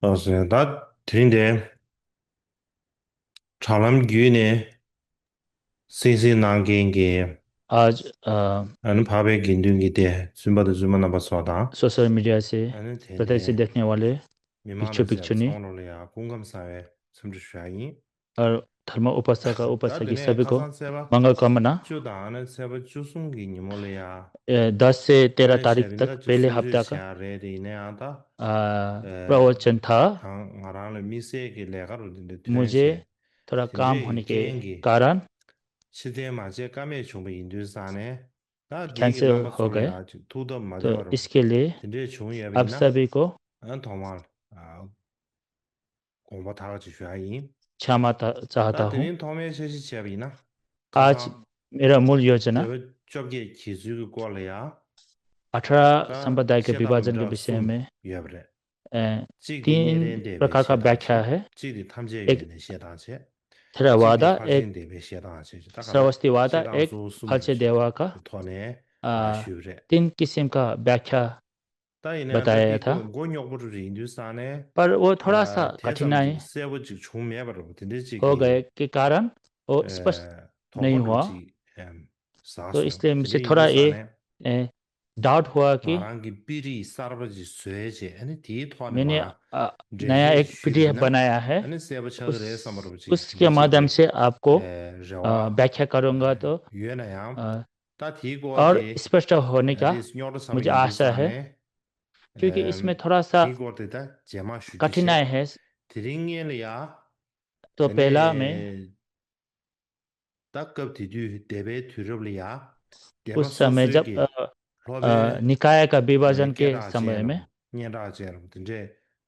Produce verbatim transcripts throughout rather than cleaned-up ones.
ལགས་སོ། ད་དེ་རིང་དེ་དྲ་ལམ་བརྒྱུད་ནས་གསན་གཟིགས་གནང་མཁན་གྱི་आज अ, ཨ་ནི་འཕགས་པའི་དགེ་འདུན་གྱི་སྡེ་བཙུན་པ་དང་བཙུན་མ་རྣམ་པ་ཚོ་དང་། social media से ཨ་ནི་དེ་प्रत्यक्ष ནས་देखने वाले མི་མང་ལ་ཕྱོགས་ཕྱོགས་ཚོགས་ནས་ཡང་སྐུ་ཁམས་བཟང་བའི་འཚམས་འདྲི་ཞུ་ཡ་ཡིན། और धर्म उपासक उपासक ད་དེ་ནས་सभी ཁ་को སང་ཚེས་པ་मंगल कामना। བཅུ་དང་ཨ་ནི་ཚེས་པ་བཅུ་གསུམ་གྱི་ཉིན་མོ་ལ་ཡང་ཨ་दस से तेरह तारीख तक पहले हफ्ता का རེད། དེ་ཡིན་ན་ཡང་ད་प्रवचन था। ང་རང་ལ་དམིགས་བསལ་གྱི་ལས་ཀ་རུ་དེ་འདྲ་ཐོན་मुझे थोड़ा काम होने के कारण ཕྱིར་འཐེན་མ་བྱས་ཀ་མེད་བྱུང་བ་ཡིན་དུས་ཙང་ནས། ད་འདི་གི་རྣམ་པ་ཚོ་ལ་ཡང་ཅིག་ཐུགས་སྟབས་མ་བདེ་བ་རུ་इसके लिए དེ་འདྲས་བྱུང་ཡོད་པ་ཡིན་ན། आप सभी को ཨ་ཐོག་མར་ཨ་དགོངས་པ་དག་ཅིག་ཞུ་ཡ་ཡིན། क्षमा ད་चाहता ད་དེ हूँ। རིང་ཐོག་མའི་འཆར་གཞི་བྱས་པ་ཡིན་ན། ཁ་आज སང་मेरा मूल योजना སྡེ་པ་བཅོ་བརྒྱད་དགེ་ཚུལ་གྱི་སྐོར་ལ་ཡང་ད་अठारह संप्रदाय के བཤད་སྟངས་विभाजन के མི་འདྲ་विषय གསུམ में ཡོད་པ་རེད། གཅིག་དེ་གཉིས་ལྡན་སྡེ་པའི་བཤད་སྟངས་བྱས། གཅིག་དེ་ཐམས་ཅད་ཡོད་པའི་བཤད་སྟངས་བྱས། ཐེ་ར་ཝ་ད་གཅིག་དེ་ཕར་ཕྱིན་སྡེ་པའི་བཤད་སྟངས་བྱས། ད་ག་ལ་བཤད་སྟངས་གཙོ་བོ་གསུམ་ལ་བཤད་པའི་ཐོག་ནས་ཨ་ཞུས་པ་རེད། तीन किस्म का व्याख्या ད་ཡིན་ན་ད་बताया འདི་था। མགོ་རྙོག་པོ་རུ་རེད། ཡིན་དུས་ཙང་ནས་पर वो थोड़ा सा དེ་ཙམ་གཅིག་གསལ་པོ་ཅིག་བྱུང་མེད་པ་རེད། དེ་འདྲའི་ཅིག हो गए के कारण वो स्पष्ट ཐོག་མ་རུ་ཅིག་ཟགས་སོང་། དེ་འདྲ་ཡིན་དུས་ཙང་ནས། डाउट हुआ कि ང་རང་གི་དཔེ་རིས་གསར་པ་ཅིག་བཟོས་བྱས། ཨ་ནི་དེའི་ཐོག་ནས་मैंने མར་འགྲེལ་नया བཤད एक ཞུས་པ་ཡིན་ན། बनाया है। ཨ་ནི་གསལ་པོ་ཆགས་ཀྱི་རེད་བསམ་པ་རུ་ཅིག་उसके དེ་འདྲ་ཅིག་माध्यम གི་से आपको ཨ་རེ་བ་व्याख्या करूँगा तो ཡོད་ན་ཡང་། ད་དེའི་སྐོར་और དེ་स्पष्ट होने का དེ་རྙོག་དྲ་ཚ་པོ मुझे ཡིན་དུས་आशा ཙང་है। ནས། क्योंकि इसमें थोड़ा सा དེའི་སྐོར་དེ་ད་རྗེས་མ་ཞུ་རྒྱུ་བྱས། कठिनाई है। དེ་རིང་ངས་ལ་ཡ། तो पहला में ད་སྐབས་དེ་དུས་སྡེ་པའི་དུས་རབས་ལ་ཡ། སྡེ་པ་उस समय जब अ, अ, निकाय का विभाजन के समय में སྙན་གྲགས་ཅན་རམ་དེ་འདྲས་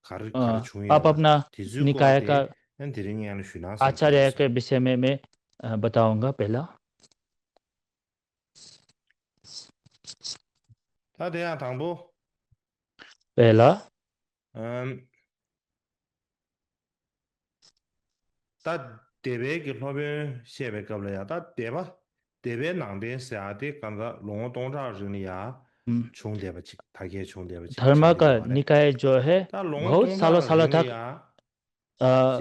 ག་རེ་ག་རེ་བྱུང་ཡོད་པ། आप अपना དེ་ཚོའི་སྐོར་निकाय དེ་དེ་རིང་ངས་ལ་ཞུ་ན་བསམ། आचार्य के विषय में मैं अ, बताऊंगा पहला। ད་དེ་ཡང་དང་པོ། पहला ཨམ། ད་སྡེ་པའི་གི་སློབ་དཔོན་བཤད་པའི་སྐབས་ལ་ཡང་ད་སྡེ་པ། སྡེ་པའི་ནང་བསྟན་ཟེར་ཡ་དེ་གང་ལྟར་ལོ་ངོ་སྟོང་ཕྲག་རིང་ལ་ཡང་བྱུང་བསྡད་པ་ཅིག་དར་རྒྱས་བྱུང་བསྡད་པ་ཅིག धर्म का निकाय जो है ད་ལོ་ངོ་बहुत སྟོང་सालों ཕྲག་सालों རིང་ལ་तक ཡང་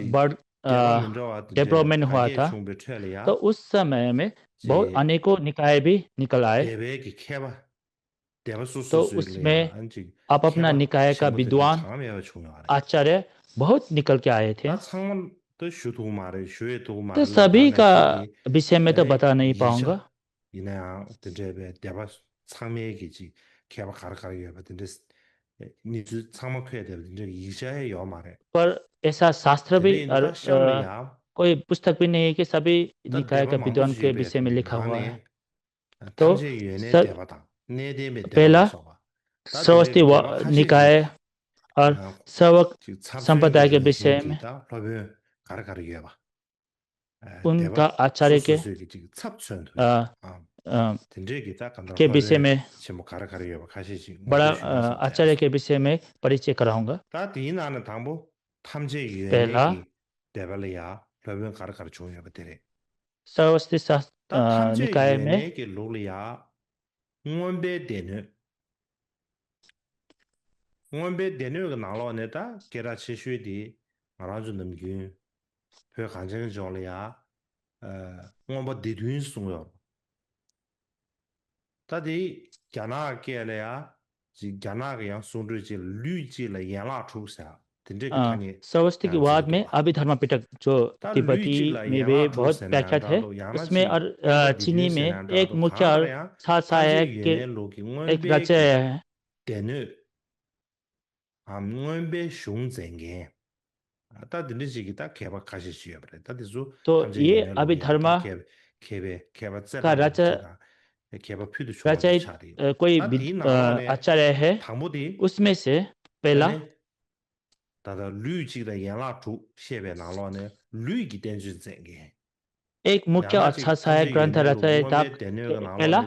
ཅིག बड़ སྡེ་པ་མི་འདྲ་བ་དེ་འདྲས་डेवलपमेंट དར་हुआ རྒྱས था। བྱུང་བའི་ཁྲོད་ལ་ཡང་तो उस समय में ཅིག बहुत अनेकों निकाय भी निकल आए। སྡེ་པའི་གི་མཁས་པ། སྡེ་པ་སོ་སོ་སོ་སོའི་ལ་ཡང་ཅིག་आप अपना निकाय का विद्वान आचार्य बहुत निकल के आए थे। ད་ཚང་མ་ད་ཞུ་ཐུབ་མ་རེད། ཞུ་ཡས་ཐུབ་མ་རེད། ད་सभी का विषय में तो बता नहीं पाऊंगा। ཡིན་ན་ཡང་དེ་འདྲའི་བའི་སྡེ་པ་ཚང་མའི་གི་ཅིག་མཁས་པ་ག་རེ་ག་རེ་ཡོད་པ་དེ་འདྲ་གནས་ཚུལ་ཚང་མ་འཁོད་བསྡད་པ་དེ་འདྲའི་ཡིག་ཆ་ཡང་ཡོད་མ་རེད། पर ऐसा शास्त्र भी कोई पुस्तक भी नहीं है कि सभी निकाय का विद्वान के विषय में लिखा हुआ है। ཐམས་ཅད་ཡོན་གནས་སྡེ་པ་དང་གནས་བརྟན་པའི་སྡེ་པ་ལ་སོགས་པ། ད་དེ་འདྲའི་སྡེ་པ་ཁ་ཤས་ཤིག་སློབ་དཔོན་ག་རེ་ག་རེ་ཡོད་པ། སྡེ་པ་ད་སྡེ་པ་ཁ་ཤས་ཤིག་གི་ད་སློབ་དཔོན་ག་རེ་ག་རེ་ཡོད་པ། སྡེ་པ་སོ་སོ་སོའི་གི་ཅིག་ཚབ་མཚོན་ཐུབ་ཡ། དེ་འདྲའི་གི་ད་ག་འདྲ་སློབ་དཔོན་ཆེན་མོ་ག་རེ་ག་རེ་ཡོད་པ་ཁ་ཤས་ཤིག་ངོ་སྤྲོད་ཞུས་ན་བསམ་བྱས། आचार्य के विषय में परिचय कराऊंगा। ད་དེའི་ནང་ནས་དང་པོ་ཐམས་ཅད་ཡོན་གནས་ཀྱི་སྡེ་པ་ལ་ཡ་སློབ་དཔོན་ག་རེ་ག་རེ་བྱུང་ཡོད་པ་དེ་རེད། ད་ཐམས་ཅད་ཡོན་གནས་ཀྱི་ལུགས་ལ་ཡ། མངོན་པའི་སྡེ་སྣོད། མངོན་པའི་སྡེ་སྣོད་ཀྱི་ནང་ལོགས་ནས་ད་སྐད་གྲགས་ཆེ་ཤོས་དེ་ང་རང་ཚོ་ནམ་རྒྱུན་བོད་གངས་ཅན་ལྗོངས་ལ་ཡ། མངོན་པ་སྡེ་བདུན་གསུངས་ཡོད། ད་དེ་རྒྱ་ནག་སྐད་ལ་ཡ། ཅིག་རྒྱ་ནག་གི་ཡང་གསུང་སྒྲོས་ཅིག་ལ་ལུས་གཅིག་ལ་ཡན་ལག་དྲུག་ཟེར་དེ་འདྲས་ཀྱི་ཐ་སྙད་सर्वस्तिक वाद में अभिधर्म पिटक जो तिब्बती में भी बहुत प्रख्यात है। उसमें और चीनी में एक मुख्य और छाछाया के एक रचय है। སྡེ་སྣོད། མངོན་པའི་གཞུང་མཛད་མཁན། ད་དེ་འདྲ་ཅིག་གི་ད་མཁས་པ་ཁ་ཤས་ཤིག་ཡོད་པ་རེད། ད་དེ་ཚོ་तो ये अभिधर्म མཁས་པའི་མཁས་པ་རྩེ་ལྷ་དང་མཁས་པ་ཕུལ་དུ་བྱུང་བ་ཆགས་རེད། कोई आचार्य है। དང་པོ་དེ། उसमें से पहला ད་ལྟ་ལུས་གཅིག་དང་ཡན་ལག་དྲུག་བཤད་པའི་ནང་ལོགས་ནས་ལུས་ཀྱི་བསྟན་བཅོས་མཛད་མཁན། एक मुख्य और छाछाया ग्रंथ रचय था। पहला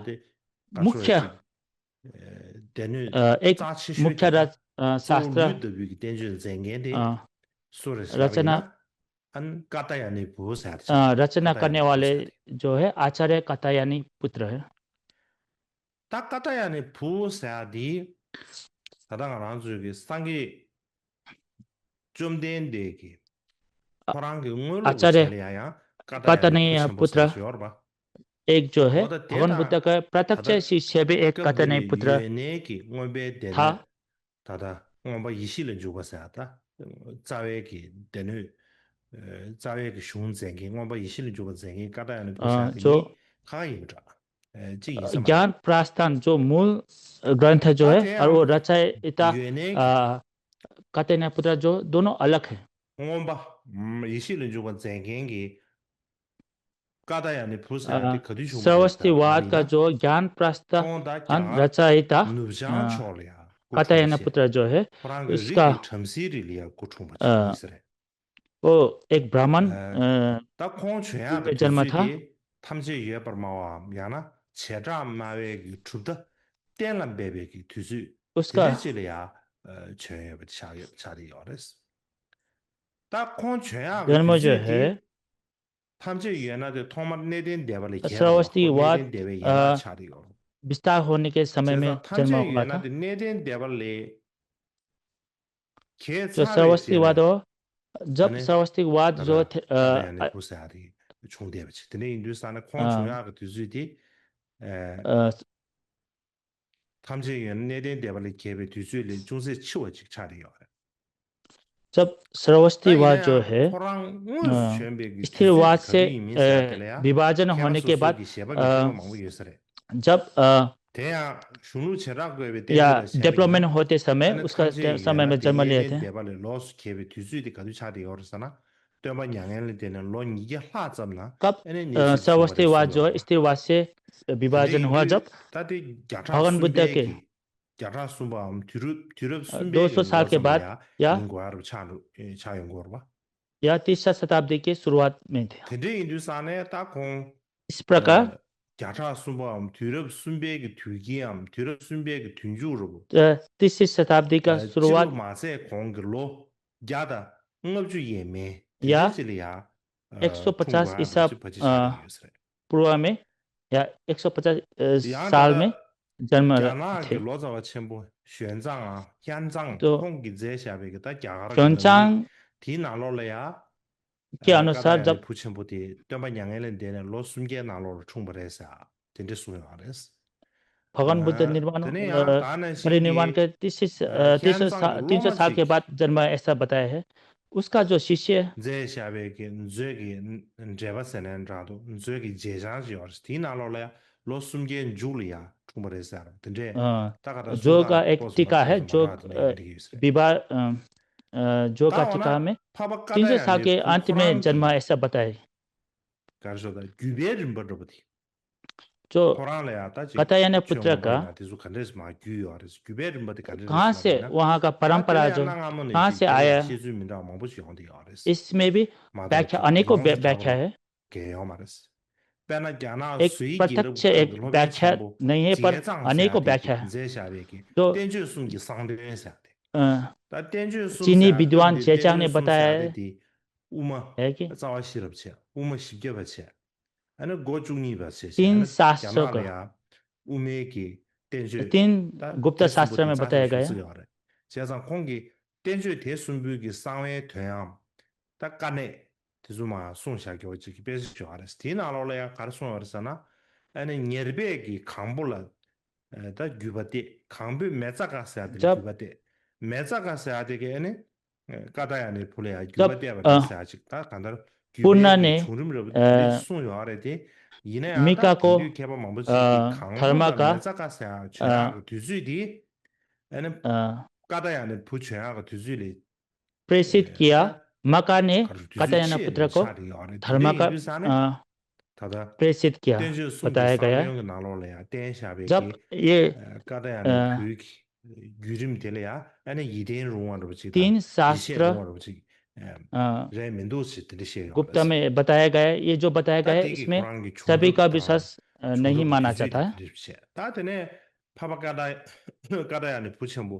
मुख्य एक मुख्य शास्त्र रचना करने वाले जो है आचार्य कात्यायनी पुत्र है। ད་ཀ་ཏ་ཡ་ནི་བུ་ཟེར་ཡ་དེ། ད་ལྟ་ང་རང་ཚོའི་གི་སངས་རྒྱས། བཅོམ་ལྡན་འདས་ཀྱིས་ཁོ་རང་གི་དངོས་སློབ་ཀྱི་आचार्य ཆ་ལ་ཡང་ཡང་ཀ་ཏ་ཡ་ནི་བུ་ཆེན་པོ་ཟེར་ཞིག་ཡོད་རེད་པ། एक जो है, འོ་ད་དེ་भगवान बुद्ध དང་का प्रत्यक्ष शिष्य भी एक कत्यायन पुत्र ད་ལྟ་ཡོད་གནས་ཀྱི་མངོན་པའི་སྡེ་སྣོད། ད་ལྟ་མངོན་པ་ཡེ་ཤེས་ལ་འཇུག་པ་ཟེར་ཡ་ད། རྩ་བའི་གི་སྡེ་སྣོད། རྩ་བའི་གི་གཞུང་མཛད་མཁན་མངོན་པ་ཡེ་ཤེས་ལ་འཇུག་པ་མཛད་མཁན་ཀ་ཏ་ཡ་ནི་བུ་ཟེར་ཡ་དེ་གཉིས་གང་ཡིན་འདྲ། གཅིག་ཡིན་ས་མ་རེད། ज्ञान प्रस्थान जो मूल ग्रंथ जो है और वो रचयिता कत्यायन पुत्र जो दोनों अलग है। མངོན་པ་ཡེ་ཤེས་ལ་འཇུག་པ་མཛད་མཁན་གྱི་ཀ་ཏ་ཡ་ནི་བུ་ཟེར་ཡ་དེ་ག་དུས་བྱུང་བ་རེད་ཟེར་ན། श्रावस्तिवाद का जो ज्ञान प्रस्थान रचयिता ནུབ་བྱང་ཕྱོགས་ལ་ཡ་སྐུ་འཁྲུངས་པ་བྱས། कत्यायन पुत्र जो है, ཁོ་རང་གི་རིགས་उसका ཀྱི་བྲམ་ཟེའི་རིགས་ལ་ཡ་སྐུ་འཁྲུངས་པ་བྱས་ཡིན་ས་རེད། वो एक ब्राह्मण ད་ཁོང་བྱོན་ཡག་གི་དུས་ཚོད་དེ་ཐམས་ཅད་ཡོད་པར་སྨྲ་བའམ་ཡང་ན་བྱེ་བྲག་སྨྲ་བའི་གི་གྲུབ་མཐའ་གཏན་ལ་འབེབས་པའི་གི་དུས་ཚོད་དེ་འདྲ་ཅིག་ལ་ཡ་བྱོན་ཡོད་པ་ཆགས་ཡོད་ཆགས་ཡོད་རེད། ད་ཁོང་བྱོན་ཡག་གི་དུས་ཚོད་དེ་ཐམས་ཅད་ཡོད་ན་དེ་ཐོག་མར་གནས་བརྟན་སྡེ་པ་ལ་མཁས་པ་ཁོ་གནས་བརྟན་སྡེ་པའི་ཡན་ལག་ཆགས་ཡོད་རེད། विस्तार होने के समय में जन्म हुआ था। བྱས་ཙང་ཐམས་ཅད་ཡོད་ན་དེ་གནས་བརྟན་སྡེ་པ་ལ། ཁྱེད་ཚར་བའི་རྗེས་ལ། श्रावस्तिवाद हो, जब श्रावस्तिवाद जो ད་ལྟ་ཡ་ནི་བུ་ཟེར་ཡ་དེ་བྱུང་བསྡད་པ་ཅིག་དེ་འདྲ་ཡིན་དུས་ཙང་ནས་ཁོང་བྱུང་ཡག་གི་དུས་ཚོད་དེ། ཐམས་ཅད་ཡོད་ན་གནས་བརྟན་སྡེ་པ་ལས་བརྒལ་བའི་དུས་ཚོད་ལས་ཅུང་ཟད་འཕྱི་བ་ཅིག་ཆགས་བསྡད་ཡོད་རེད། जब श्रावस्तिवाद जो है, ཁོ་རང་དངོས་སུ་བྱོན་པའི་གི་དུས་ཚོད་དེ་ག་དུས་ཡིན་མིན་ཟེར་ཡ་དེ་ལ་ཡང་མཁས་པ་སོ་སོ་གི་བཞེད་པ་མི་མཐུན་པ་མང་པོ་ཡོད་ས་རེད། जब अ, དེ་ཡང་གཞུང་ལུགས་བྱེ་བྲག་བཀོད་པའི་བསྟན་བཅོས་ལ་བཤད་པ་ཡིན་ན། ཨ་ནི་ཐམས་ཅད་ཡོད་ན་དེ་གནས་བརྟན་སྡེ་པ་ལས་ལོགས་སུ་གྱེས་པའི་དུས་ཚོད་དེ་ག་དུས་ཆགས་བསྡད་ཡོད་རེད་ཟེར་ན། སྟོན་པ་མྱ་ངན་ལས་འདས་ནས་ལོ་ཉིས་བརྒྱ་ལྷག་ཙམ་ན་ཨ་ནི་གནས་ཚུལ་བྱུང་བ་རེད་གསུངས་ཡོད་རེད། श्रावस्तिवाद जो है, स्थिर वाद से विभाजन हुआ जब ད་དེ་བརྒྱ་ཕྲག་གསུམ་པའི་གི་བརྒྱ་ཕྲག་གསུམ་པའམ་དུས་རབས་དུས་རབས་གསུམ་པའི་གི་ལོ་ཙམ་ལ་ཡང་ཡིན་དགོས་ཡ་རུ་ཆགས་འགྲོ་ཆགས་ཡོང་གི་ཡོད་རེད་པ། या तीसरा शताब्दी के शुरुआत में थे। དེ་འདྲ་ཡིན་དུས་ཙང་ནས་ད་ཁོང་इस प्रकार བརྒྱ་ཕྲག་གསུམ་པའམ་དུས་རབས་གསུམ་པའི་གི་དུས་དཀྱིལ་འམ་དུས་རབས་གསུམ་པའི་གི་དུས་མཇུག་རུ། तीसरी शताब्दी का शुरुआत། གཅིག་ལོ་མ་ཟད་གོང་གི་ལོ་བརྒྱ་དང་ལྔ་བཅུ་ཡས་མས་དེ་འདྲ་ཅིག་ལ་ཡ། एक सौ पचास ईसा पूर्व में या एक सौ पचास साल में जन्म ཐེ། རྒྱ་ནག་གི་ལོ་ཙཱ་བ་ཆེན་པོ་ཞོན་ཙང་ཧན་ཙང་ཁོང་གིས་མཛད་བཞག་པའི་གི་ད་རྒྱ་གར་གྱི་ཞོན་ཙང་དེའི་ནང་ལོགས་ལ་ཡ། के अनुसार जब བུ་ཆེན་པོ་དེ་སྟོན་པ་མྱ་ངན་ལས་འདས་ནས་ལོ་སུམ་བརྒྱའི་ནང་ལོགས་ལ་འཁྲུངས་པ་རེད་ཟེར་དེ་འདྲ་གསུངས་ཡོད་རེད། भगवान बुद्ध निर्वाण परिनिर्वाण के तीस तीस तीन सौ साल के बाद जन्म ऐसा बताया है। उसका जो शिष्य མཛད་བཞག་པའི་གི་མཛོད་ཀྱི་འགྲེལ་པ་ཟེར་ནའི་འདྲ་འདུག་མཛོད་ཀྱི་རྗེས་འཆང་ཞིག་ཡོད་རེད། དེའི་ནང་ལོགས་ལ་ཡང་ལོ་སུམ་བརྒྱའི་མཇུག་ལ་ཡང་འཁྲུངས་པ་རེད་ཟེར་དེ་འདྲས་ད་ག་ད་जो का एक टीका है, जो विभा जो का टीका में तीन सौ साल के अंत में जन्म ऐसा बताया है। ག་རེ་ཞོག་ད་བརྒྱུད་པའི་རིམ་པ་འགྲོ་བ་དེ། जो ཁོ་རང་ལ་ཡང་ད་ཅིག་कात्यायन पुत्र का དེ་ཚོ་ག་འདྲས་མ་བརྒྱུད་ཡོད་རེད། བརྒྱུད་པའི་རིམ་པ་དེ་ག་འདྲས་རེད་कहाँ से वहाँ का परंपरा जो कहाँ से आया, བཤད་ཚུལ་མི་འདྲ་མང་པོ་ཞིག་ཡོང་དེ་ཡོད་རེད། इसमें भी व्याख्या अनेकों व्याख्या है། གལ་ཡོད་མ་རེད། དཔེར་ན་རྒྱ་ནག་एक प्रत्यक्ष एक व्याख्या नहीं है, पर अनेकों व्याख्या है। མཛད་བཞག་པའི་གི་བསྟན་བཅོས་གསུམ་གྱི་གསང་དོན་ཟེར་ཏེ། ད་བསྟན་བཅོས་གསུམ་चीनी विद्वान ज़ेचांग ने बताया है དབུ་མ་རྩ་བ་ཤེས་རབ་བྱས། དབུ་མ་བཞི་བརྒྱ་པ་བྱས། ཨ་ནི་སྒོ་བཅུ་གཉིས་པ་བྱས། ཨ་ནི་རྒྱ་ནག་ལ་ཡང་དབུ་མའི་གི་བསྟན་བཅོས་ད་དེ་གསུམ་པོ་དེ་རྩ་ཆེན་ཤོས་ཤིག་ཡོད་རེད། བྱས་ཙང་ཁོང་གིས་བསྟན་བཅོས་དེ་གསུམ་པོའི་གི་གསང་བའི་དོན་ཡང་ད་དཀའ་གནད་དེ་ཚོ་མ་གསུངས་བཞག་རྒྱུ་ཅིག་གི་དཔེ་ཆ་ཅིག་ཡོད་རེད། དེའི་ནང་ལོགས་ལ་ཡང་ག་རེ་གསུངས་ཡོད་རེད་ཟེར་ན། ཨ་ནི་ཉེར་སྦས་ཀྱི་གང་པོ་ལ་ད་བརྒྱུད་པ་སྟེ། གང་པོས་མེ་བཙའ་ཀ་ཟེར་ཡ་དེ་ལ་བརྒྱུད་པ་སྟེ། མེ་བཙའ་ཀ་ཟེར་ཡ་དེ་གི་ཨ་ནི་ཀ་ཏ་ཡ་ནའི་བུ་ལ་ཡང་བརྒྱུད་པ་སྟེ་བ་རེད་ཟེར་ཡ་ཅིག་ད་གང་ལྟར་བརྒྱུད་པའི་གི་བྱུང་རིམ་འདྲ་པོ་དེ་འདྲ་གསུངས་ཡོད་རེད་དེ། ཡིན་ན་ཡང་ད་དེང་དུས་མཁས་པ་མང་པོ་ཞིག་གིས་གང་པོ་ལ་མེ་བཙའ་ཀ་ཟེར་ཡ་བྱོན་ཡག་གི་དུས་ཚོད་དེ། ཨ་ནི་ཀ་ཏ་ཡ་ནའི་བུ་བྱོན་ཡག་གི་དུས་ཚོད་ལས། प्रेषित किया। माका ने कात्यायन पुत्र को धर्म का प्रेषित किया बताया गया है। जब ये तीन शास्त्र गुप्त में बताया गया है, ये जो बताया गया है, इसमें सभी का विश्वास नहीं माना जाता है। ད་དེ་ནས་འཕགས་པ་ཀ་ཏ་ཀ་ཏ་ཡ་ནའི་བུ་ཆེན་པོ་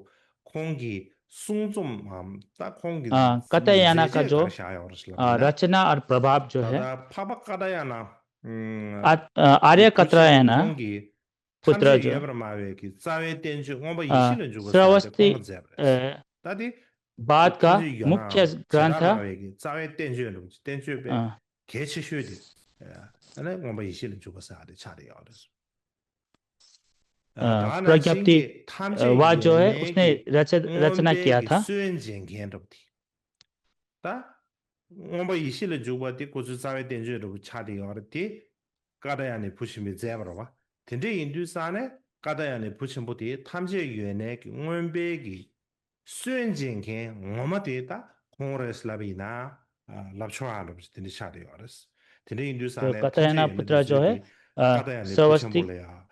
ཁོང་གི་གསུང་རྩོམ་མམ་ད་ཁོང་གི་ཀ་ཏ་ཡ་ན་ཀ་ཇོ་ར་ཅ་ན་ཨར་པྲ་བྷབ་ཇོ་ཧེ། འཕགས་པ་ཀ་ཏ་ཡ་ན་ཨརྱ་ཀ་ཏ་ཡ་ན་ཁོང་གི་པུ་ཏྲ་ཇོ་ཡོད་པར་སྨྲ་བའི་གི་རྩ་བའི་བསྟན་བཅོས་མངོན་པ་ཡེ་ཤེས་ལ་འཇུག་པ་ཟེར་ཏེ་ཁོང་གིས་མཛད་པ་རེད། ད་དེ་ बाद का मुख्य ग्रंथ, རྩ་བའི་བསྟན་བཅོས་འདྲ་པོ་ཅིག་བསྟན་བཅོས་དཔེ་ཨ་གལ་ཆེ་ཤོས་དེ། ཨ་ནི་མངོན་པ་ཡེ་ཤེས་ལ་འཇུག་པ་ཟེར་བ་དེ་ཆགས་བསྡད་ཡོད་རེད། ཨ་ད་ང་ཚོའི་གི་ཐམས་ཅད་ཀྱི་ཡོན་ཏན་གྱི་མངོན་པའི་གི་སྲོལ་འབྱེད་མཁན་འདྲ་པོ་དེ། ད་མངོན་པ་ཡེ་ཤེས་ལ་འཇུག་པ་དེ་ཁོ་ཚོའི་རྩ་བའི་བསྟན་བཅོས་འདྲ་པོ་ཆགས་བསྡད་ཡོད་རེད་དེ། ཀ་ཏ་ཡ་ནི་བུ་ཆེན་པོས་མཛད་པ་རེད་བ། དེ་འདྲ་ཡིན་དུས་ཙང་ནས་ཀ་ཏ་ཡ་ནི་བུ་ཆེན་པོ་དེ་ཐམས་ཅད་ཡོན་ཏན་གྱི་མངོན་པའི་གི་སྲོལ་འབྱེད་མཁན་ངོ་མ་དེ་ད་ཁོང་རེད་ལབ་ཡིན་ན། ཨ་ལབ་ཆོག་ཨ་ལབ་དེ་འདྲ་ཆགས་བསྡད་ཡོད་རེད། དེ་འདྲ་ཡིན་དུས་ཙང་ནས་ཐམས་ཅད་ཡོན་ཏན་དེ་ཚོའི་གི་ཀ་ཏ་ཡ་ནི་བུ་ཆེན་པོ་ལ་ཡང་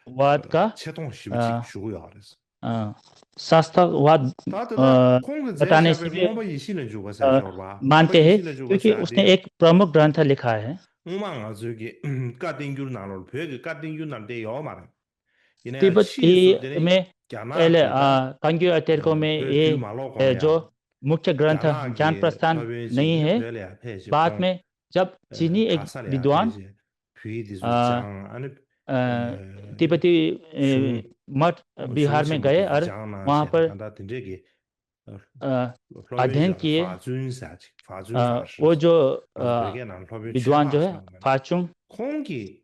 ཆེ་མཐོང་ཞེ་པོ་ཅིག་ཞུ་གི་ཡོད་རེད། हाँ, शास्त्रवाद, ད་ད་ལྟ་ཁོང་གིས་མཛད་བཞག་པའི་མངོན་པ་ཡེ་ཤེས་ལ་འཇུག་པ་ཟེར་ཞོར་བ། मानते हैं क्योंकि उसने एक प्रमुख ग्रंथ लिखा है। སྔོན་མ་ང་ཚོའི་གི་བཀའ་བསྟན་འགྱུར་ནང་ལོགས་བོད་ཀྱི་བཀའ་བསྟན་འགྱུར་ནང་བསྡད་ཡོད་མ་རེད། ཡིན་ན་ཡང་ཕྱིས་སུ་དེ་ནི་རྒྱ་ནག་གི་ད་कंक्योर अटेर को में ये, ए, जो मुख्य ग्रंथ ज्ञान प्रस्थान नहीं है, बाद में जब चीनी एक विद्वान, अ, तिब्बती, अ, मठ बिहार में गए और वहाँ पर, अ, अध्ययन किए। अ, वो जो, अ, विद्वान जो है, फाचुंग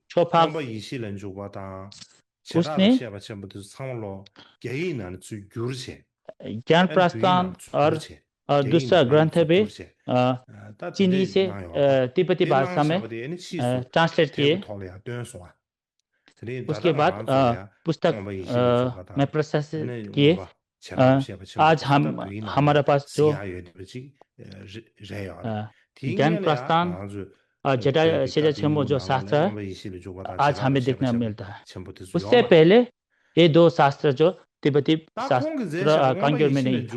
छोफाक, उसने ज्ञान प्रस्थान और, और दूसरा ग्रंथ भी, अ, चीनी से, अ, तिब्बती भाषा में, अ, ट्रांसलेट किए। उसके बाद, अ, पुस्तक, अ, में प्रकाशित किए। अ, आज हम, हमारे पास जो, अ, ज्ञान प्रस्थान और जटा, सेजा छेमो जो शास्त्र है, आज हमें देखने मिलता है। उससे पहले ये दो शास्त्र जो तिब्बती शास्त्र, अ, कंक्योर में नहीं था।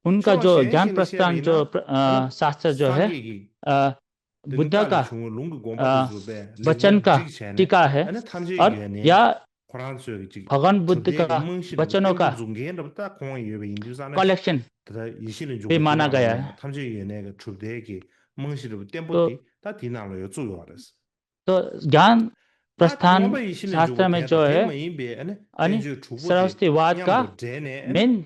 उनका जो ज्ञान प्रस्थान जो प्र-, अ, शास्त्र जो है, अ, बुद्ध का, अ, वचन का टीका है और या भगवान बुद्ध का वचनों का कलेक्शन भी माना गया है। तो, तो ज्ञान प्रस्थान शास्त्र में जो है, अनि सरस्वतीवाद का मेन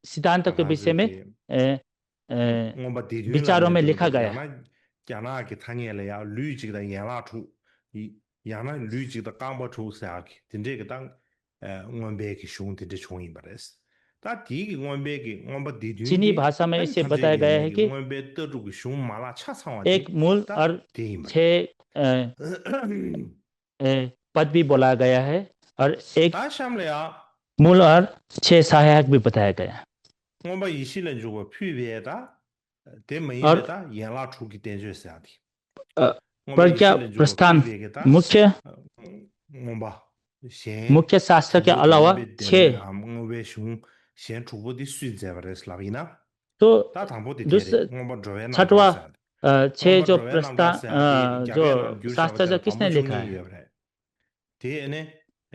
सिद्धांत के विषय में, ए, ए, विचारों में लिखा गया है। རྒྱ་ནག་གི་ཐ་སྙད་ལ་ཡང་ལུས་གཅིག་དང་ཡན་ལག་དྲུག་ཡང་ན་ལུས་གཅིག་དང་རྐང་པ་དྲུག་ཟེར་ཡག་གི་དེ་འདྲས་ཀྱི་ད་མངོན་པའི་གི་གཞུང་དེ་འདྲས་བྱུང་ཡིན་པ་རེད། ད་དེའི་གི་མངོན་པའི་གི་མངོན་པ་འདི་དོན་चीनी भाषा में इसे बताया गया है कि མངོན་པའི་ལྟ་གྲུབ་ཀྱི་གཞུང་མ་ལག་ཆ་ཚང་བ་དེ་एक मूल ད་और དེ་ཡིན་པ་རེད། छह, अ, ए, पद भी बोला गया है और एक ད་གཤམ་ལ་ཡང་། मूल और छह सहायक भी बताया गया है। མངོན་པ་ཡེ་ཤེས་ལ་འཇུག་པ་ཕུད་པའི་ད། དེ་མ་ཡིན་པའི་ད་ཡན་ལག་དྲུག་གི་བསྟན་བཅོས་ཟེར་ཡག་དེ། མངོན་པ་ཡེ་ཤེས་ལ་འཇུག་པ་ཕུད་པའི་གི་ད། मुख्य མངོན་པ། གཞན། मुख्य शास्त्र के अलावा छह མངོན་པའི་གཞུང་གཞན་དྲུག་པོ་དེ་སུས་མཛད་པ་རེད་ལབ་ཡིན་ན། तो ད་དང་པོ་དེ་དེ་རེད། མངོན་པ་འགྲོ་བའི་རྣམ་གྲངས་ཟེར། छठवां, अ, छह जो प्रस्था-, अ, जो शास्त्र जो किसने लिखा है? དེ་ནི་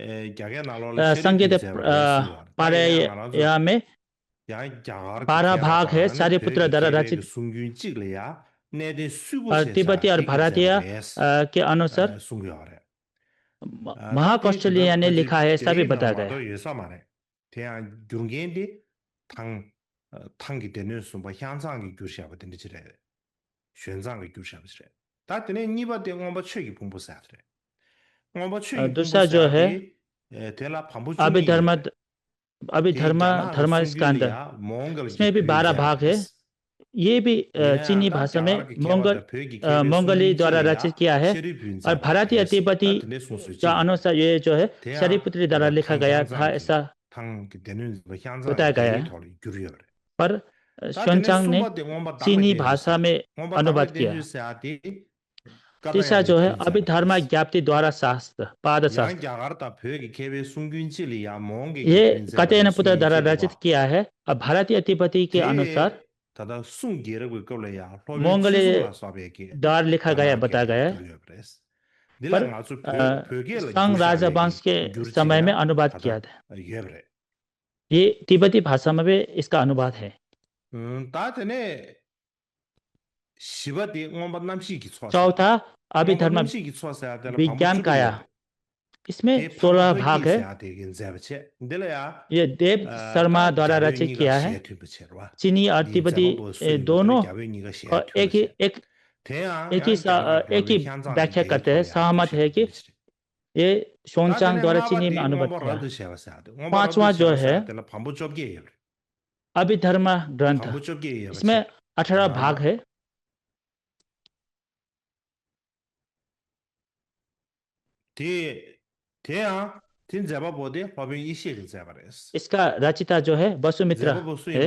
རྒྱ་སྐད་ནང་ལོགས་ལ་संकेत, अ, पारय्याम में बारह भाग है, शारिपुत्र द्वारा रचित। और तिब्बती और भारतीय, अ, के अनुसार म-, महाकौशल्या ने लिखा है, ऐसा भी बताया गया है। དེ་ཡང་བསྒྱུར་མཁན་དེ་ཐང་། ཐང་གི་སྡེ་སྣོད་གསུམ་པ་ཤང་ཚང་གིས་བསྒྱུར་བཞག་པ་དེ་འདྲ་ཅིག་རེད། ཞོན་ཚང་གིས་བསྒྱུར་བཞག་པ་ཅིག་རེད། ད་དེ་ནས་གཉིས་པ་དེ་མངོན་པ་ཆོས་ཀྱི་ཕུང་པོ་ཟེར་ཡག་དེ་རེད། མངོན་པ་ཆོས་ཀྱི་ཕུང་པོ་ཟེར་ཡག་དེ། དེ་ལ་བམ་པོ་བཅུ་གཉིས་ཡོད་པ་རེད། अभिधर्म, धर्मस्कंद, इसमें भी बारह भाग है। ये भी, अ, चीनी भाषा में मंगल, अ, मंगली द्वारा रचित किया है। और भारतीय तिब्बती का अनुसार ये जो है, शरीपुत्री द्वारा लिखा गया था, ऐसा बताया गया है। पर, अ, ཞོན་ཚང ने चीनी भाषा में अनुवाद किया है। तीसरा जो है अभिधर्म ज्ञप्ति द्वारा शास्त्र, पाद शास्त्र। ये कात्यायन पुत्र द्वारा रचित किया है। अब भारतीय तिब्बती के अनुसार मंगल द्वारा लिखा गया, बताया गया है। पर, अ, संग राजवंश के समय में अनुवाद किया था। ये तिब्बती भाषा में भी इसका अनुवाद है। བཞི་པ་དེ་མངོན་པ་རྣམ་ཤེས་ཀྱི་ཚོགས། चौथा अभिधर्म विज्ञान काया। इसमें सोलह भाग है। ये देव शर्मा द्वारा रचित किया है। चीनी और तिब्बती, ए, दोनों, और एक ही, एक, एक ही सा-, एक ही व्याख्या करते हैं, सहमत है कि ये ཞོན་ཙང་द्वारा चीनी में अनुवाद किया। पांचवा जो है अभिधर्म ग्रंथ, इसमें अठारह भाग है। དེ་དེ་ཡང་དེ་མཛད་པ་པོ་དེ་སློབ་དཔོན་ཡེ་ཤེས་ཀྱིས་མཛད་པ་རེད། इसका रचयिता जो है वसुमित्र है।